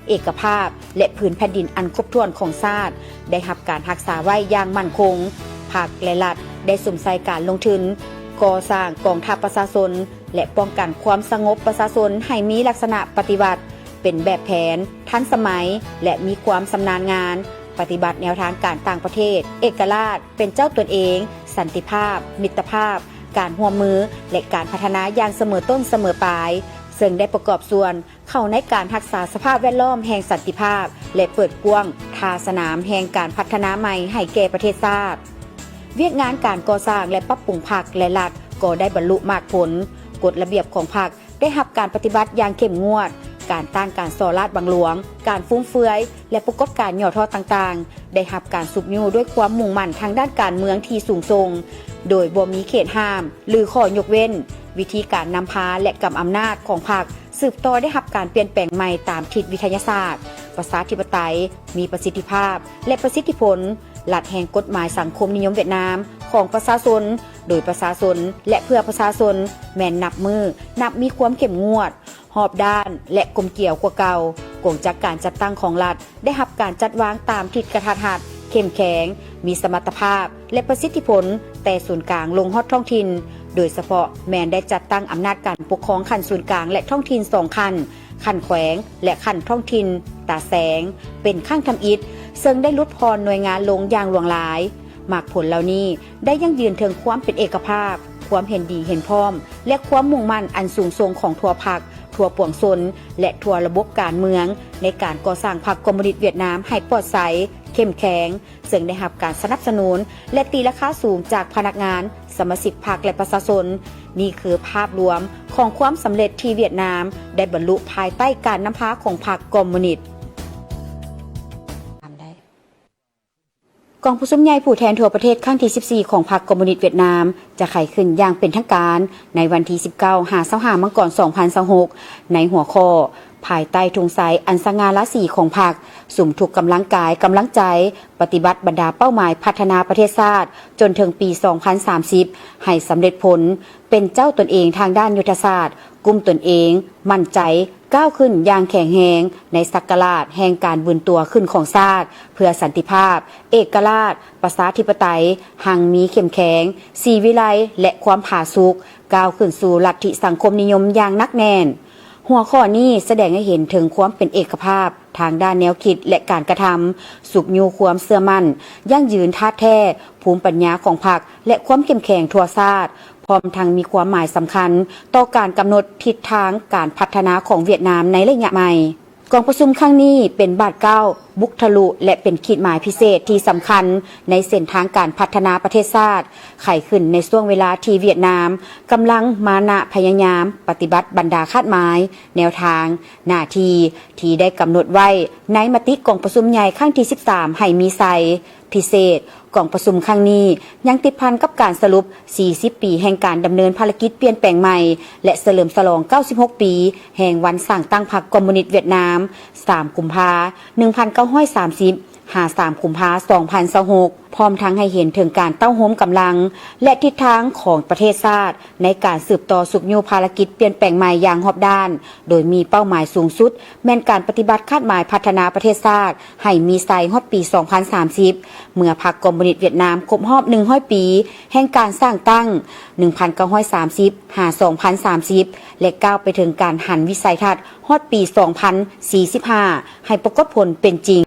ເອກະພາບ ແລະ ພື້ນແຜ່ນດິນອັນຄົບຖ້ວນຂອງຊາດ ໄດ້ຮັບການຮັກສາໄວ້ຢ່າງໝັ້ນຄົງ. ພັກ ແລະ ລັດໄດ້ສຸມໃສ່ການລົງທຶນ ກໍ່ສ້າງກອງທັບປະຊາຊົນ ແລະ ປ້ອງກັນຄວາມສະຫງົບປະຊາຊົນໃຫ້ມີລັກສະນະປະຕິວັດ ເປັນແບບແຜນ, ທັນສະໄໝ ແລະ ມີຄວາມຊຳນານງານ, ປະຕິບັດແນວທາງການຕ່າງປະເທດ, ເອກະລາດ, ເປັນເຈົ້າຕົນເອງ, ສັນຕິພາບ, ມິດຕະພາບ, ການຮ່ວມມື ແລະ ການພັດທະນາຢ່າງສະເໝີຕົ້ນສະເໝີປາຍ, ເຊິ່ງໄດ້ປະກອບສ່ວນເຂົ້າໃນການຮັກສາສະພາບແວດລ້ອມແຫ່ງສັນຕິພາບ ແລະ ເປີດກວ້າງທ່າສະໜາມແຫ່ງການພັດທະນາໃໝ່ໃຫ້ແກ່ປະເທດຊາດ. ວຽກງານການກໍ່ສ້າງ ແລະ ປັບປຸງພັກ ແລະ ລັດ ກໍໄດ້ບັນລຸໝາກຜົນ. ກົດລະບຽບຂອງພັກ ໄດ້ຮັບການປະຕິບັດຢ່າງເຂັ້ມງວດ, ການຕ້ານການສໍ້ລາດບັງຫຼວງ, ການຟຸມເຟືອຍ ແລະ ປາກົດການຫຍໍ້ທໍ້ຕ່າງໆ ໄດ້ຮັບການຊຸກຍູ້ດ້ວຍຄວາມມຸ່ງໝັ້ນທາງດ້ານການເມືອງທີ່ສູງສົ່ງ, ໂດຍບໍ່ມີເຂດຫ້າມ ຫຼື ຂໍ້ຍົກເວັ້ນ. ວິທີການນຳພາ ແລະ ກຳອຳນາດຂອງພັກສືບຕໍ່ໄດ້ຮັບການປ່ຽນແປງໃໝ່ຕາມທິດວິທະຍາສາດ, ປະຊາທິປະໄຕ, ມີປະສິດທິພາບ ແລະ ປະສິດທິຜົນ. ລັດແຫ່ງກົດໝາຍສັງຄົມນິຍົມຫວຽດນາມຂອງປະຊາຊົນ ໂດຍປະຊາຊົນ ແລະ ເພື່ອປະຊາຊົນ ແມ່ນນັບມື້ນັບມີຄວາມເຂັ້ມງວດ, ຮອບດ້ານ ແລະ ກົມກຽວກວ່າເກົ່າ. ກົງຈັກການຈັດຕັ້ງຂອງລັດໄດ້ຮັບການຈັດວາງຕາມທິດກະທັດຮັດ, ເຂັ້ມແຂງ, ມີສະມັດຕະພາບ ແລະ ປະສິດທິຜົນ ແຕ່ສູນກາງລົງຮອດທ້ອງຖິ່ນ, ໂດຍສະເພາະແມ່ນໄດ້ຈັດຕັ້ງອຳນາດການປົກຄອງຂັ້ນສູນກາງ ແລະ ທ້ອງຖິ່ນສອງຂັ້ນ, ຂັ້ນແຂວງ ແລະ ຂັ້ນທ້ອງຖິ່ນຕາແສງ ເປັນຄັ້ງທຳອິດ, ເຊິ່ງໄດ້ຫຼຸດຜ່ອນໜ່ວຍງານລົງຢ່າງຫຼວງຫຼາຍ. ໝາກຜົນເຫຼົ່ານີ້ໄດ້ຢັ້ງຢືນເຖິງຄວາມເປັນເອກະພາບ, ຄວາມເຫັນດີເຫັນພ້ອມ ແລະ ຄວາມມຸ່ງໝັ້ນອັນສູງສົ່ງຂອງທົ່ວພັກ, ທົ່ວປວງຊົນ ແລະ ທົ່ວລະບົບການເມືອງ ໃນການກໍ່ສ້າງພັກຄອມມູນິດຫວຽດນາມໃຫ້ປອດໃສ, ເຂັ້ມແຂງ, ເຊິ່ງໄດ້ຮັບການສະໜັບສະໜູນ ແລະ ຕີລາຄາສູງຈາກພະນັກງານ, ສະມາຊິກພັກ ແລະ ປະຊາຊົນ. ນີ້ຄືພາບລວມຂອງຄວາມສຳເລັດທີ່ຫວຽດນາມໄດ້ບັນລຸພາຍໃຕ້ການນຳພາຂອງພັກຄອມມູນິດ. ກອງປະຊຸມໃຫຍ່ຜູ້ແທນທົ່ວປະເທດຄັ້ງທີສິບສີ່ຂອງພັກຄອມມູນິດຫວຽດນາມ ຈະໄຂຂຶ້ນຢ່າງເປັນທາງການໃນວັນທີສິບເກົ້າຫາຊາວຫ້າມັງກອນສອງພັນຊາວຫົກ ໃນຫົວຂໍ້ ພາຍໃຕ້ທຸງໄຊອັນສະຫງ່າລາສີຂອງພັກ, ສຸມທຸກກຳລັງກາຍກຳລັງໃຈ ປະຕິບັດບັນດາເປົ້າໝາຍພັດທະນາປະເທດຊາດຈົນເຖິງປີສອງພັນສາມສິບ ໃຫ້ສຳເລັດຜົນ, ເປັນເຈົ້າຕົນເອງທາງດ້ານຍຸດທະສາດ, ກຸ້ມຕົນເອງ, ໝັ້ນໃຈ, ກ້າວຂຶ້ນຢ່າງແຂງແຮງໃນສັກກະລາດແຫ່ງການບືນຕົວຂຶ້ນຂອງຊາດ ເພື່ອສັນຕິພາບ, ເອກະລາດ, ປະຊາທິປະໄຕ, ຮັ່ງມີເຂັ້ມແຂງ, ສີວິໄລ ແລະ ຄວາມຜາສຸກ, ກ້າວຂຶ້ນສູ່ລັດທິສັງຄົມນິຍົມຢ່າງໜັກແໜ້ນ. ຫົວຂໍ້ນີ້ສະແດງໃຫ້ເຫັນເຖິງຄວາມເປັນເອກະພາບທາງດ້ານແນວຄິດ ແລະ ການກະທຳ, ຊຸກຍູ້ຄວາມເຊື່ອໝັ້ນ, ຢັ້ງຢືນທາດແທ້, ພູມປັນຍາຂອງພັກ ແລະ ຄວາມເຂັ້ມແຂງທົ່ວຊາດ, ພ້ອມທັງມີຄວາມໝາຍສຳຄັນຕໍ່ການກຳນົດທິດທາງການພັດທະນາຂອງຫວຽດນາມໃນໄລຍະໃໝ່. ກອງປະຊຸມຄັ້ງນີ້ເປັນບາດກ້າວບຸກທະລຸ ແລະ ເປັນຂີດໝາຍພິເສດທີ່ສຳຄັນໃນເສັ້ນທາງການພັດທະນາປະເທດຊາດ, ໄຂຂຶ້ນໃນຊ່ວງເວລາທີ່ຫວຽດນາມກຳລັງມານະພະຍາຍາມປະຕິບັດບັນດາຄາດໝາຍ, ແນວທາງ, ໜ້າທີ່ທີ່ໄດ້ກຳນົດໄວ້ໃນມະຕິກອງປະຊຸມໃຫຍ່ຄັ້ງທີສິບສາມໃຫ້ມີໄຊ. ພິເສດ, ກອງປະຊຸມຄັ້ງນີ້ຍັງຕິດພັນກັບການສະຫຼຸບສີ່ສິບປີແຫ່ງການດຳເນີນພາລະກິດປ່ຽນແປງໃໝ່ ແລະ ສະເຫຼີມສະຫຼອງເກົ້າສິບຫົກປີແຫ່ງວັນສ້າງຕັ້ງພັກຄອມມູນິດຫວຽດນາມ, ສາມກຸມພາໜຶ່ງພັນເກົ້າຮ້ອຍສາມສິບ ຫາສາມກຸມພາສອງພັນຊາວຫົກ ພ້ອມທັງໃຫ້ເຫັນເຖິງການເຕົ້າໂຮມກຳລັງ ແລະ ທິດທາງຂອງປະເທດຊາດໃນການສືບຕໍ່ຊຸກຍູ້ພາລະກິດປ່ຽນແປງໃໝ່ຢ່າງຮອບດ້ານ, ໂດຍມີເປົ້າໝາຍສູງສຸດ ແມ່ນການປະຕິບັດຄາດໝາຍພັດທະນາປະເທດຊາດໃຫ້ມີໄຊຮອດປີສອງພັນສາມສິບ ເມື່ອພັກຄອມມູນິດຫວຽດນາມຄົບຮອບໜຶ່ງຮ້ອຍປີແຫ່ງການສ້າງຕັ້ງ ໜຶ່ງພັນເກົ້າຮ້ອຍສາມສິບ ຫາ ສອງພັນສາມສິບ ແລະ ກ້າວໄປເຖິງການຫັນວິໄສທັດຮອດປີສອງພັນສີ່ສິບຫ້າໃຫ້ປາກົດຜົນເປັນຈິງ,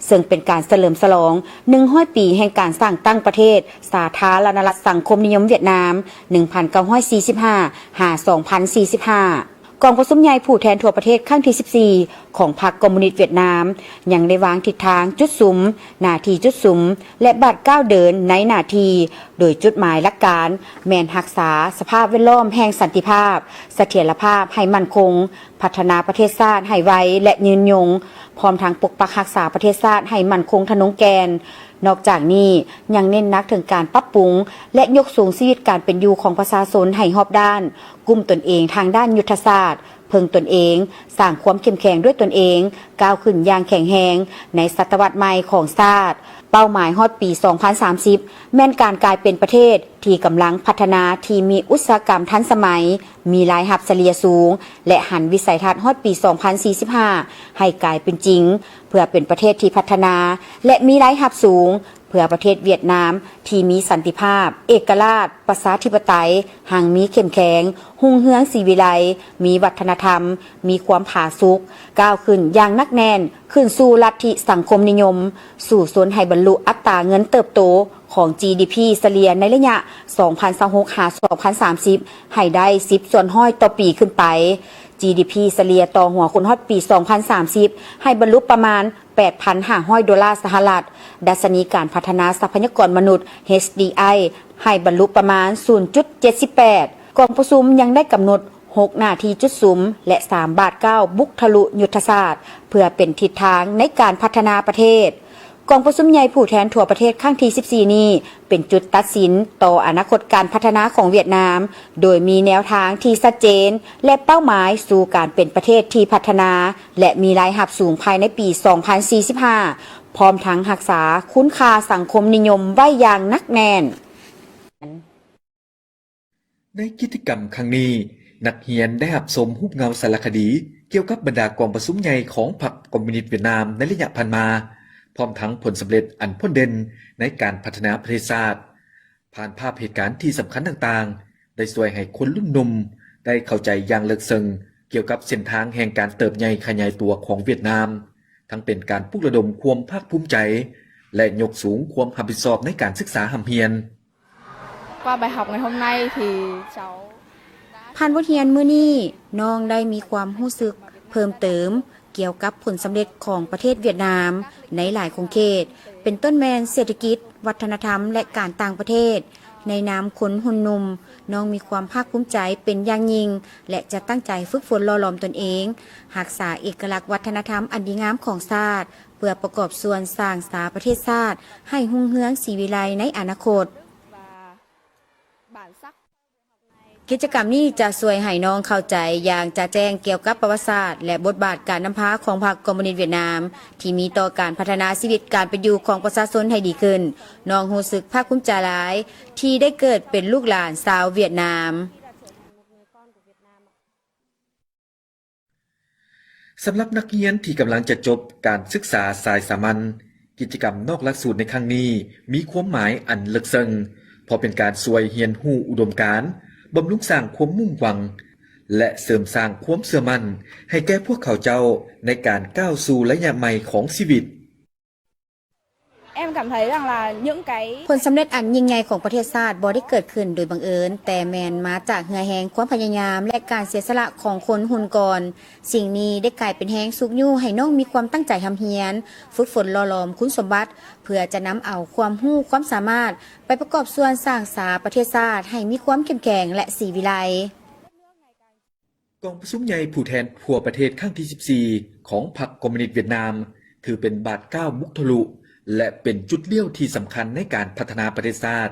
ເຊິ່ງເປັນການສະເຫຼີມສະຫຼອງໜຶ່ງຮ້ອຍປີແຫ່ງການສ້າງຕັ້ງປະເທດສາທາລະນະລັດສັງຄົມນິຍົມຫວຽດນາມ ໜຶ່ງພັນເກົ້າຮ້ອຍສີ່ສິບຫ້າ ຫາ ສອງພັນສີ່ສິບຫ້າ. ກອງປະຊຸມໃຫຍ່ຜູ້ແທນທົ່ວປະເທດຄັ້ງທີສິບສີ່ຂອງພັກຄອມມູນິດຫວຽດນາມ ຍັງໄດ້ວາງທິດທາງ, ຈຸດສຸມ, ໜ້າທີ່ຈຸດສຸມ ແລະ ບາດກ້າວເດີນໃນໜ້າທີ່, ໂດຍຈຸດໝາຍຫຼັກການແມ່ນຮັກສາສະພາບແວດລ້ອມແຫ່ງສັນຕິພາບ, ສະຖຽນລະພາບໃຫ້ໝັ້ນຄົງ, ພັດທະນາປະເທດຊາດໃຫ້ໄວ ແລະ ຍືນຍົງ, ພ້ອມທັງປົກປັກຮັກສາປະເທດຊາດໃຫ້ໝັ້ນຄົງທະນົງແກ່ນ. ນອກຈາກນີ້ ຍັງເນັ້ນໜັກເຖິງການປັບປຸງ ແລະ ຍົກສູງຊີວິດການເປັນຢູ່ຂອງປະຊາຊົນໃຫ້ຮອບດ້ານ, ກຸ້ມຕົນເອງທາງດ້ານຍຸດທະສາດ, ເພິ່ງຕົນເອງ, ສ້າງຄວາມເຂັ້ມແຂງດ້ວຍຕົນເອງ, ກ້າວຂຶ້ນຢ່າງແຂງແຮງໃນສະຕະວັດໃໝ່ຂອງຊາດ. ເປົ້າໝາຍຮອດປີສອງພັນສາມສິບ ແມ່ນການກາຍເປັນປະເທດທີ່ກຳລັງພັດທະນາ, ທີ່ມີອຸດສາຫະກຳທັນສະໄໝ, ມີລາຍຮັບສະເລ່ຍສູງ ແລະ ຫັນວິໄສທັດຮອດປີສອງພັນສີ່ສິບຫ້າໃຫ້ກາຍເປັນຈິງ, ເພື່ອເປັນປະເທດທີ່ພັດທະນາ ແລະ ມີລາຍຮັບສູງ, ເພື່ອປະເທດຫວຽດນາມທີ່ມີສັນຕິພາບ, ເອກະລາດ, ປະຊາທິປະໄຕ, ຮັ່ງມີເຂັ້ມແຂງ, ຮຸ່ງເຮືອງສີວິໄລ, ມີວັດທະນະທຳ, ມີຄວາມຜາສຸກ, ກ້າວຂຶ້ນຢ່າງໜັກແໜ້ນ, ຂຶ້ນສູ່ລັດທິສັງຄົມນິຍົມ, ສູ້ຊົນໃຫ້ບັນລຸອັດຕາເງິນເຕີບໂຕຂອງ ຈີດີພີ ສະເລ່ຍໃນໄລຍະສອງພັນຊາວຫົກ ຫາ ສອງພັນສາມສິບ ໃຫ້ໄດ້ສິບສ່ວນຮ້ອຍຕໍ່ປີຂຶ້ນໄປ. ຈີດີພີ ສະເລ່ຍຕໍ່ຫົວຄົນຮອດປີສອງພັນສາມສິບ ໃຫ້ບັນລຸປະມານ ແປດພັນຫ້າຮ້ອຍໂດລາສະຫະລັດ, ດັດຊະນີການພັດທະນາຊັບພະຍາກອນມະນຸດ ເອັດດີໄອ ໃຫ້ບັນລຸປະມານ ສູນຈຸດເຈັດສິບແປດ. ກອງປະຊຸມຍັງໄດ້ກຳນົດ ຫົກ ໜ້າທີ່ຈຸດສຸມ ແລະ ສາມ ບາດກ້າວບຸກທະລຸຍຸດທະສາດ ເພື່ອເປັນທິດທາງໃນການພັດທະນາປະເທດ. ກອງປະຊຸມໃຫຍ່ຜູ້ແທນທົ່ວປະເທດຄັ້ງທີສິບສີ່ນີ້ ເປັນຈຸດຕັດສິນຕໍ່ອະນາຄົດການພັດທະນາຂອງຫວຽດນາມ, ໂດຍມີແນວທາງທີ່ຊັດເຈນ ແລະ ເປົ້າໝາຍສູ່ການເປັນປະເທດທີ່ພັດທະນາ ແລະ ມີລາຍຮັບສູງພາຍໃນປີສອງພັນສີ່ສິບຫ້າ ພ້ອມທັງຮັກສາຄຸນຄ່າສັງຄົມນິຍົມໄວ້ຢ່າງໜັກແໜ້ນ. ໃນກິດຈະກຳຄັ້ງນີ້, ນັກຮຽນໄດ້ຮັບຊົມຮູບເງົາສາລະຄະດີກ່ຽວກັບບັນດາກອງປະຊຸມໃຫຍ່ຂອງພັກຄອມມູນິດຫວຽດນາມໃນໄລຍະຜ່ານມາ, ພ້ອມທັງຜົນສຳເລັດອັນພົ້ນເດັ່ນໃນການພັດທະນາປະເທດຊາດ. ຜ່ານພາບເຫດການທີ່ສຳຄັນຕ່າງໆ, ໄດ້ຊ່ວຍໃຫ້ຄົນລຸ້ນໜຸ່ມໄດ້ເຂົ້າໃຈຢ່າງເລິກເຊິ່ງກ່ຽວກັບເສັ້ນທາງແຫ່ງການເຕີບໃຫຍ່ຂະຫຍາຍຕົວຂອງຫວຽດນາມ, ທັງເປັນການປຸກລະດົມຄວາມພາກພູມໃຈ ແລະ ຍົກສູງຄວາມຮັບຜິດຊອບໃນການສຶກສາຮ່ຳຮຽນ. Qua bài học ngày hôm nay thì cháu ຜ່ານບົດຮຽນມື້ນີ້, ນ້ອງໄດ້ມີຄວາມຮູ້ສຶກເພີ່ມເຕີມກ່ຽວກັບຜົນສຳເລັດຂອງປະເທດຫວຽດນາມໃນຫຼາຍຂົງເຂດ, ເປັນຕົ້ນແມ່ນເສດຖະກິດ, ວັດທະນະທຳ ແລະ ການຕ່າງປະເທດ. ໃນນາມຄົນຮຸ່ນໜຸ່ມ, ນ້ອງມີຄວາມພາກພູມໃຈເປັນຢ່າງຍິ່ງ ແລະ ຈະຕັ້ງໃຈຝຶກຝົນຫຼໍ່ຫຼອມຕົນເອງ, ຮັກສາເອກະລັກວັດທະນະທຳອັນດີງາມຂອງຊາດ, ເພື່ອປະກອບສ່ວນສ້າງສາປະເທດຊາດໃຫ້ຮຸ່ງເຮືອງສີວິໄລໃນອະນາຄົດ. ກິດຈະກຳນີ້ຈະຊ່ວຍໃຫ້ນ້ອງເຂົ້າໃຈຢ່າງຈະແຈ້ງກ່ຽວກັບປະຫວັດສາດ ແລະ ບົດບາດການນຳພາຂອງພັກຄອມມູນິດຫວຽດນາມ ທີ່ມີຕໍ່ການພັດທະນາຊີວິດການເປັນຢູ່ຂອງປະຊາຊົນໃຫ້ດີຂຶ້ນ. ນ້ອງຮູ້ສຶກພາກພູມໃຈຫຼາຍທີ່ໄດ້ເກີດເປັນລູກຫຼານຊາວຫວຽດນາມ. ສຳລັບນັກຮຽນທີ່ກຳລັງຈະຈົບການສຶກສາສາຍສາມັນ, ກິດຈະກຳນອກຫຼັກສູດໃນຄັ້ງນີ້ມີຄວາມໝາຍອັນເລິກເຊິ່ງ, ເພາະເປັນການຊ່ວຍຮຽນຮູ້ອຸດົມການ, ບຳລຸງສ້າງຄວາມມຸ່ງຫວັງ ແລະ ເສີມສ້າງຄວາມເຊື່ອໝັ້ນໃຫ້ແກ່ພວກເຂົາເຈົ້າໃນການກ້າວສູ່ໄລຍະໃໝ່ຂອງຊີວິດ. Em cảm thấy rằng là những cái ຜົນສຳເລັດອັນຍິ່ງໃຫຍ່ຂອງປະເທດຊາດບໍ່ໄດ້ເກີດຂຶ້ນໂດຍບັງເອີນ, ແຕ່ແມ່ນມາຈາກເຫື່ອແຮງ, ຄວາມພະຍາຍາມ ແລະ ການເສຍສະຫຼະຂອງຄົນຮຸ່ນກ່ອນ. ສິ່ງນີ້ໄດ້ກາຍເປັນແຮງຊຸກຍູ້ໃຫ້ນ້ອງມີຄວາມຕັ້ງໃຈຮ່ຳຮຽນ, ຝຶກຝົນຫຼໍ່ຫຼອມຄຸນສົມບັດ, ເພື່ອຈະນຳເອົາຄວາມຮູ້ຄວາມສາມາດໄປປະກອບສ່ວນສ້າງສາປະເທດຊາດໃຫ້ມີຄວາມເຂັ້ມແຂງ ແລະ ສີວິໄລ. ກອງປະຊຸມໃຫຍ່ຜູ້ແທນທົ່ວປະເທດຄັ້ງທີສິບສີ່ຂອງພັກຄອມມູນິດຫວຽດນາມ ຖືເປັນບາດກ້າວບຸກທະລຸ ແລະ ເປັນຈຸດລ້ຽວທີ່ສຳຄັນໃນການພັດທະນາປະເທດຊາດ.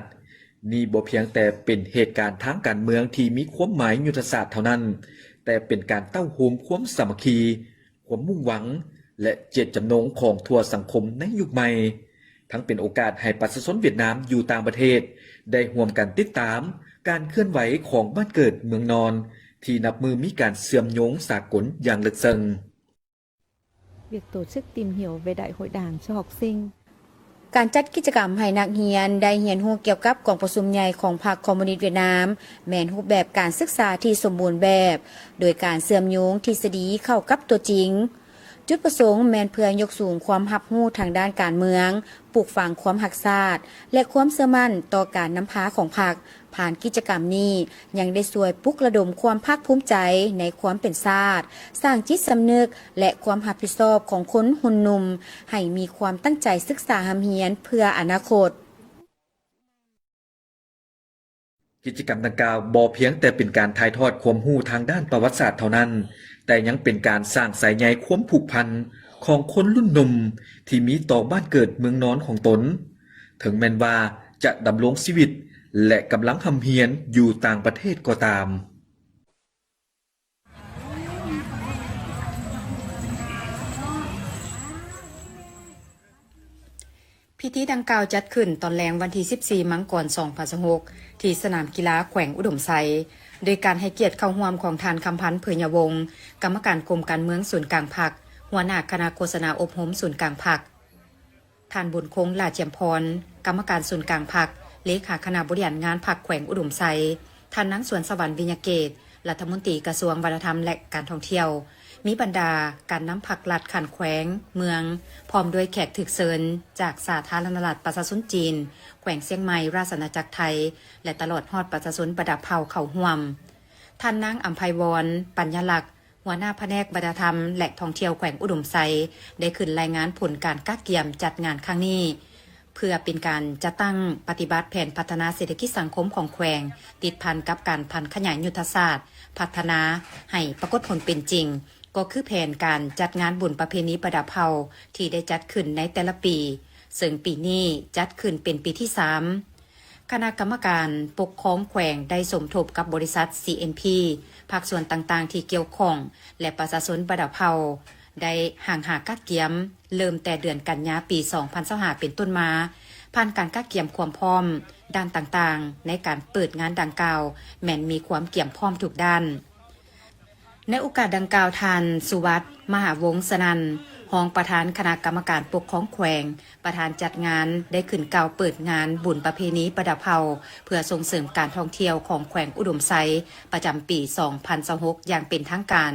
ນີ້ບໍ່ພຽງແຕ່ເປັນເຫດການທາງການເມືອງທີ່ມີຄວາມໝາຍຍຸດທະສາດເທົ່ານັ້ນ, ແຕ່ເປັນການເຕົ້າໂຮມຄວາມສາມັກຄີ, ຄວາມມຸ່ງຫວັງ ແລະ ເຈດຈຳນົງຂອງທົ່ວສັງຄົມໃນຍຸກໃໝ່, ທັງເປັນໂອກາດໃຫ້ປະຊາຊົນຫວຽດນາມຢູ່ຕ່າງປະເທດໄດ້ຮ່ວມກັນຕິດຕາມການເຄື່ອນໄຫວຂອງບ້ານເກີດເມືອງນອນ ທີ່ນັບມື້ມີການເຊື່ອມໂຍງສາກົນຢ່າງເລິກເຊິ່ງ. Việc tổ chức tìm hiểu về Đại hội Đảng cho học sinh. ການຈັດກິດຈະກຳໃຫ້ນັກຮຽນໄດ້ຮຽນຮູ້ກ່ຽວກັບກອງປະຊຸມໃຫຍ່ຂອງພັກຄອມມູນິດຫວຽດນາມ ແມ່ນຮູບແບບການສຶກສາທີ່ສົມບູນແບບ, ໂດຍການເຊື່ອມໂຍງທິດສະດີເຂົ້າກັບຕົວຈິງ. ຈຸດປະສົງແມ່ນເພື່ອຍົກສູງຄວາມຮັບຮູ້ທາງດ້ານການເມືອງ, ປູກຝັງຄວາມຮັກຊາດ ແລະ ຄວາມເຊື່ອໝັ້ນຕໍ່ການນຳພາຂອງພັກ. ຜ່ານກິດຈະກຳນີ້ ຍັງໄດ້ຊ່ວຍປຸກລະດົມຄວາມພາກພູມໃຈໃນຄວາມເປັນຊາດ, ສ້າງຈິດສຳນຶກ ແລະ ຄວາມຮັບຜິດຊອບຂອງຄົນຮຸ່ນໜຸ່ມ ໃຫ້ມີຄວາມຕັ້ງໃຈສຶກສາຮ່ຳຮຽນເພື່ອອະນາຄົດ. ກິດຈະກຳດັ່ງກ່າວບໍ່ພຽງແຕ່ເປັນການຖ່າຍທອດຄວາມຮູ້ທາງດ້ານປະຫວັດສາດເທົ່ານັ້ນ, ແຕ່ຍັງເປັນການສ້າງສາຍໃຍຄວາມຜູກພັນຂອງຄົນລຸ້ນໜຸ່ມທີ່ມີຕໍ່ບ້ານເກີດເມືອງນອນຂອງຕົນ, ເຖິງແມ່ນວ່າຈະດຳລົງຊີວິດ ແລະ ກຳລັງຮ່ຳຮຽນຢູ່ຕ່າງປະເທດກໍຕາມ. ພິທີດັ່ງກ່າວຈັດຂຶ້ນຕອນແລງວັນທີສິບສີ່ ມັງກອນ ສອງພັນຊາວຫົກ ທີ່ສະໜາມກິລາແຂວງອຸດົມໄຊ, ໂດຍການໃຫ້ກຽດເຂົ້າຮ່ວມຂອງທ່ານ ຄຳພັນ ເຜີຍຍະວົງ ກຳມະການກົມການເມືອງສູນກາງພັກ, ຫົວໜ້າຄະນະໂຄສະນາອົບຮົມສູນກາງພັກ, ທ່ານ ບຸນຄົງ ຫຼ້າຈຽມພອນ ກຳມະການສູນກາງພັກ, ເລຂາຄະນະບໍລິຫານງານພັກແຂວງອຸດົມໄຊ, ທ່ານ ນາງ ສວນສະຫວັນ ວິຍະເກດ ລັດຖະມົນຕີກະຊວງວັດທະນະທຳ ແລະ ການທ່ອງທ່ຽວ, ມີບັນດາການນຳພັກລັດຂັ້ນແຂວງ, ເມືອງ, ພ້ອມດ້ວຍແຂກຖືກເຊີນຈາກສາທາລະນະລັດປະຊາຊົນຈີນ, ແຂວງຊຽງໃໝ່, ລາຊະອານາຈັກໄທ ແລະ ຕະຫຼອດຮອດປະຊາຊົນບັນດາເຜົ່າເຂົ້າຮ່ວມ. ທ່ານ ນາງ ອຳໄພວອນ ປັນຍາລັກ ຫົວໜ້າພະແນກວັດທະນະທຳ ແລະ ທ່ອງທ່ຽວແຂວງອຸດົມໄຊ ໄດ້ຂຶ້ນລາຍງານຜົນການກະກຽມຈັດງານຄັ້ງນີ້ ເພື່ອເປັນການຈັດຕັ້ງປະຕິບັດແຜນພັດທະນາເສດຖະກິດສັງຄົມຂອງແຂວງ ຕິດພັນກັບການຜັນຂະຫຍາຍຍຸດທະສາດພັດທະນາໃຫ້ປາກົດຜົນເປັນຈິງ, ກໍຄືແຜນການຈັດງານບຸນປະເພນີບັນດາເຜົ່າທີ່ໄດ້ຈັດຂຶ້ນໃນແຕ່ລະປີ, ເຊິ່ງປີນີ້ຈັດຂຶ້ນເປັນປີທີສາມ. ຄະນະກຳມະການປົກຄອງແຂວງໄດ້ສົມທົບກັບບໍລິສັດ ຊີເອັນພີ, ພາກສ່ວນຕ່າງໆທີ່ກ່ຽວຂ້ອງ ແລະ ປະຊາຊົນບັນດາເຜົ່າ ໄດ້ຮ່າງຫາກະກຽມ ເລີ່ມແຕ່ເດືອນກັນຍາປີສອງພັນຊາວຫ້າເປັນຕົ້ນມາ, ຜ່ານການກະກຽມຄວາມພ້ອມ ດ້ານຕ່າງໆ ໃນການເປີດງານດັ່ງກ່າວ ແມ່ນມີຄວາມກຽມພ້ອມທຸກດ້ານ. ໃນໂອກາດດັ່ງກ່າວ, ທ່ານ ສຸວັດ ມະຫາວົງສະນັນ ຮອງປະທານຄະນະກຳມະການປົກຄອງແຂວງ, ປະທານຈັດງານ ໄດ້ຂຶ້ນກ່າວເປີດງານບຸນປະເພນີປະດັບເຜົ່າ ເພື່ອສົ່ງເສີມການທ່ອງທ່ຽວຂອງແຂວງອຸດົມໄຊ ປະຈຳປີສອງພັນຊາວຫົກ ຢ່າງເປັນທາງການ.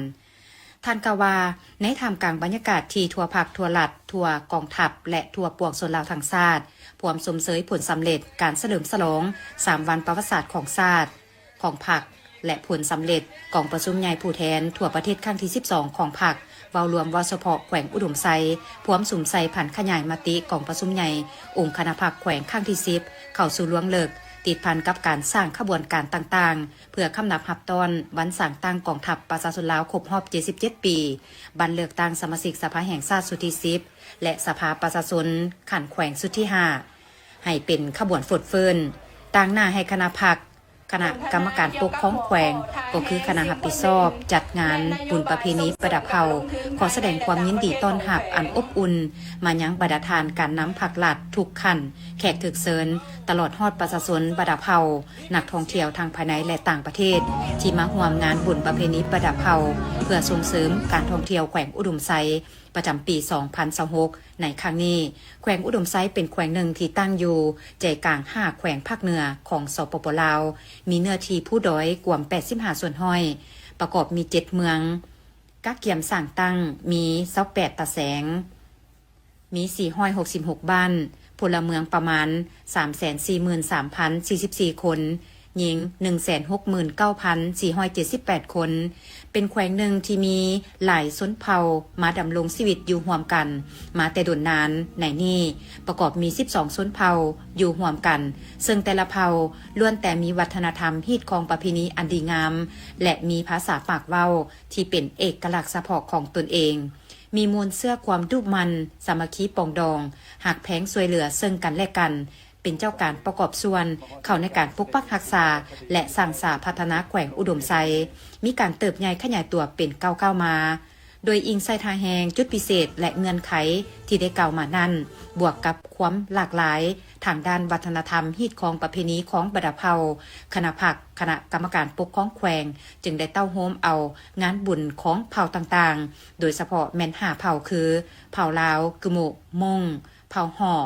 ທ່ານກ່າວວ່າ, ໃນທ່າມກາງບັນຍາກາດທີ່ທົ່ວພັກ, ທົ່ວລັດ, ທົ່ວກອງທັບ ແລະ ທົ່ວປວງຊົນລາວທັງຊາດ ພວມຊົມເຊີຍຜົນສຳເລັດການສະເຫຼີມສະຫຼອງສາມວັນປະຫວັດສາດຂອງຊາດ, ຂອງພັກ ແລະ ຜົນສຳເລັດກອງປະຊຸມໃຫຍ່ຜູ້ແທນທົ່ວປະເທດຄັ້ງທີສິບສອງຂອງພັກ, ເວົ້າລວມ, ເວົ້າສະເພາະແຂວງອຸດົມໄຊ, ພວມສຸມໃສ່ຜັນຂະຫຍາຍມະຕິກອງປະຊຸມໃຫຍ່ອົງຄະນະພັກແຂວງຄັ້ງທີສິບ ເຂົ້າສູ່ລວງເລິກ, ຕິດພັນກັບການສ້າງຂະບວນການຕ່າງໆ ເພື່ອຄຳນັບຮັບຕ້ອນວັນສ້າງຕັ້ງກອງທັບປະຊາຊົນລາວຄົບຮອບເຈັດສິບເຈັດປີ, ບັດເລືອກຕັ້ງສະມາຊິກສະພາແຫ່ງຊາດຊຸດທີສິບ ແລະ ສະພາປະຊາຊົນຂັ້ນແຂວງຊຸດທີຫ້າ ໃຫ້ເປັນຂະບວນຟົດຟື້ນ. ຕາງໜ້າໃຫ້ຄະນະພັກ, ຄະນະກຳມະການປົກຄອງແຂວງ, ກໍຄືຄະນະຮັບຜິດຊອບຈັດງານບຸນປະເພນີປະດັບເຜົ່າ, ຂໍສະແດງຄວາມຍິນດີຕ້ອນຮັບອັນອົບອຸ່ນມາຍັງບັນດາທ່ານການນຳພັກລັດທຸກຂັ້ນ, ແຂກຖືກເຊີນ, ຕະຫຼອດຮອດປະຊາຊົນບັນດາເຜົ່າ, ນັກທ່ອງທ່ຽວທັງພາຍໃນ ແລະ ຕ່າງປະເທດ ທີ່ມາຮ່ວມງານບຸນປະເພນີປະດັບເຜົ່າ ເພື່ອສົ່ງເສີມການທ່ອງທ່ຽວແຂວງອຸດົມໄຊ ປະຈຳປີສອງພັນຊາວຫົກ ໃນຄັ້ງນີ້. ແຂວງອຸດົມໄຊເປັນແຂວງໜຶ່ງທີ່ຕັ້ງຢູ່ໃຈກາງຫ້າແຂວງພາກເໜືອຂອງ ສປປ ລາວ, ມີເນື້ອທີ່ພູດອຍກວມແປດສິບຫ້າສ່ວນຮ້ອຍ, ປະກອບມີເຈັດເມືອງ, ກະກຽມສ້າງຕັ້ງມີຊາວແປດຕາແສງ, ມີສີ່ຮ້ອຍຫົກສິບຫົກບ້ານ, ພົນລະເມືອງປະມານສາມແສນສີ່ໝື່ນສາມພັນສີ່ສິບສີ່ຄົນ, ຍິງໜຶ່ງແສນຫົກໝື່ນເກົ້າພັນສີ່ຮ້ອຍເຈັດສິບແປດຄົນ, ເປັນແຂວງໜຶ່ງທີ່ມີຫຼາຍຊົນເຜົ່າມາດຳລົງຊີວິດຢູ່ຮ່ວມກັນມາແຕ່ດົນນານ. ໃນນີ້ປະກອບມີສິບສອງຊົນເຜົ່າຢູ່ຮ່ວມກັນ, ເຊິ່ງແຕ່ລະເຜົ່າລ້ວນແຕ່ມີວັດທະນະທຳ, ຮີດຄອງ, ປະເພນີອັນດີງາມ ແລະ ມີພາສາປາກເວົ້າທີ່ເປັນເອກະລັກສະເພາະຂອງຕົນເອງ. ມີມູນເຊື້ອຄວາມດຸໝັ່ນ, ສາມັກຄີປອງດອງ, ຮັກແພງຊ່ວຍເຫຼືອເຊິ່ງກັນແລະກັນ, ເປັນເຈົ້າການປະກອບສ່ວນເຂົ້າໃນການປົກປັກຮັກສາ ແລະ ສ້າງສາພັດທະນາແຂວງອຸດົມໄຊ, ມີການເຕີບໃຫຍ່ຂະຫຍາຍຕົວເປັນກ້າວໆມາ. ໂດຍອີງໃສ່ທ່າແຮງ, ຈຸດພິເສດ ແລະ ເງື່ອນໄຂທີ່ໄດ້ກ່າວມານັ້ນ, ບວກກັບຄວາມຫຼາກຫຼາຍທາງດ້ານວັດທະນະທຳ, ຮີດຄອງ, ປະເພນີຂອງບັນດາເຜົ່າ, ຄະນະພັກ, ຄະນະກຳມະການປົກຄອງແຂວງ ຈຶ່ງໄດ້ເຕົ້າໂຮມເອົາງານບຸນຂອງເຜົ່າຕ່າງໆ, ໂດຍສະເພາະແມ່ນຫ້າເຜົ່າຄື ເຜົ່າລາວ, ກຶໂມະ, ມົ້ງ, ເຜົ່າຫໍ່,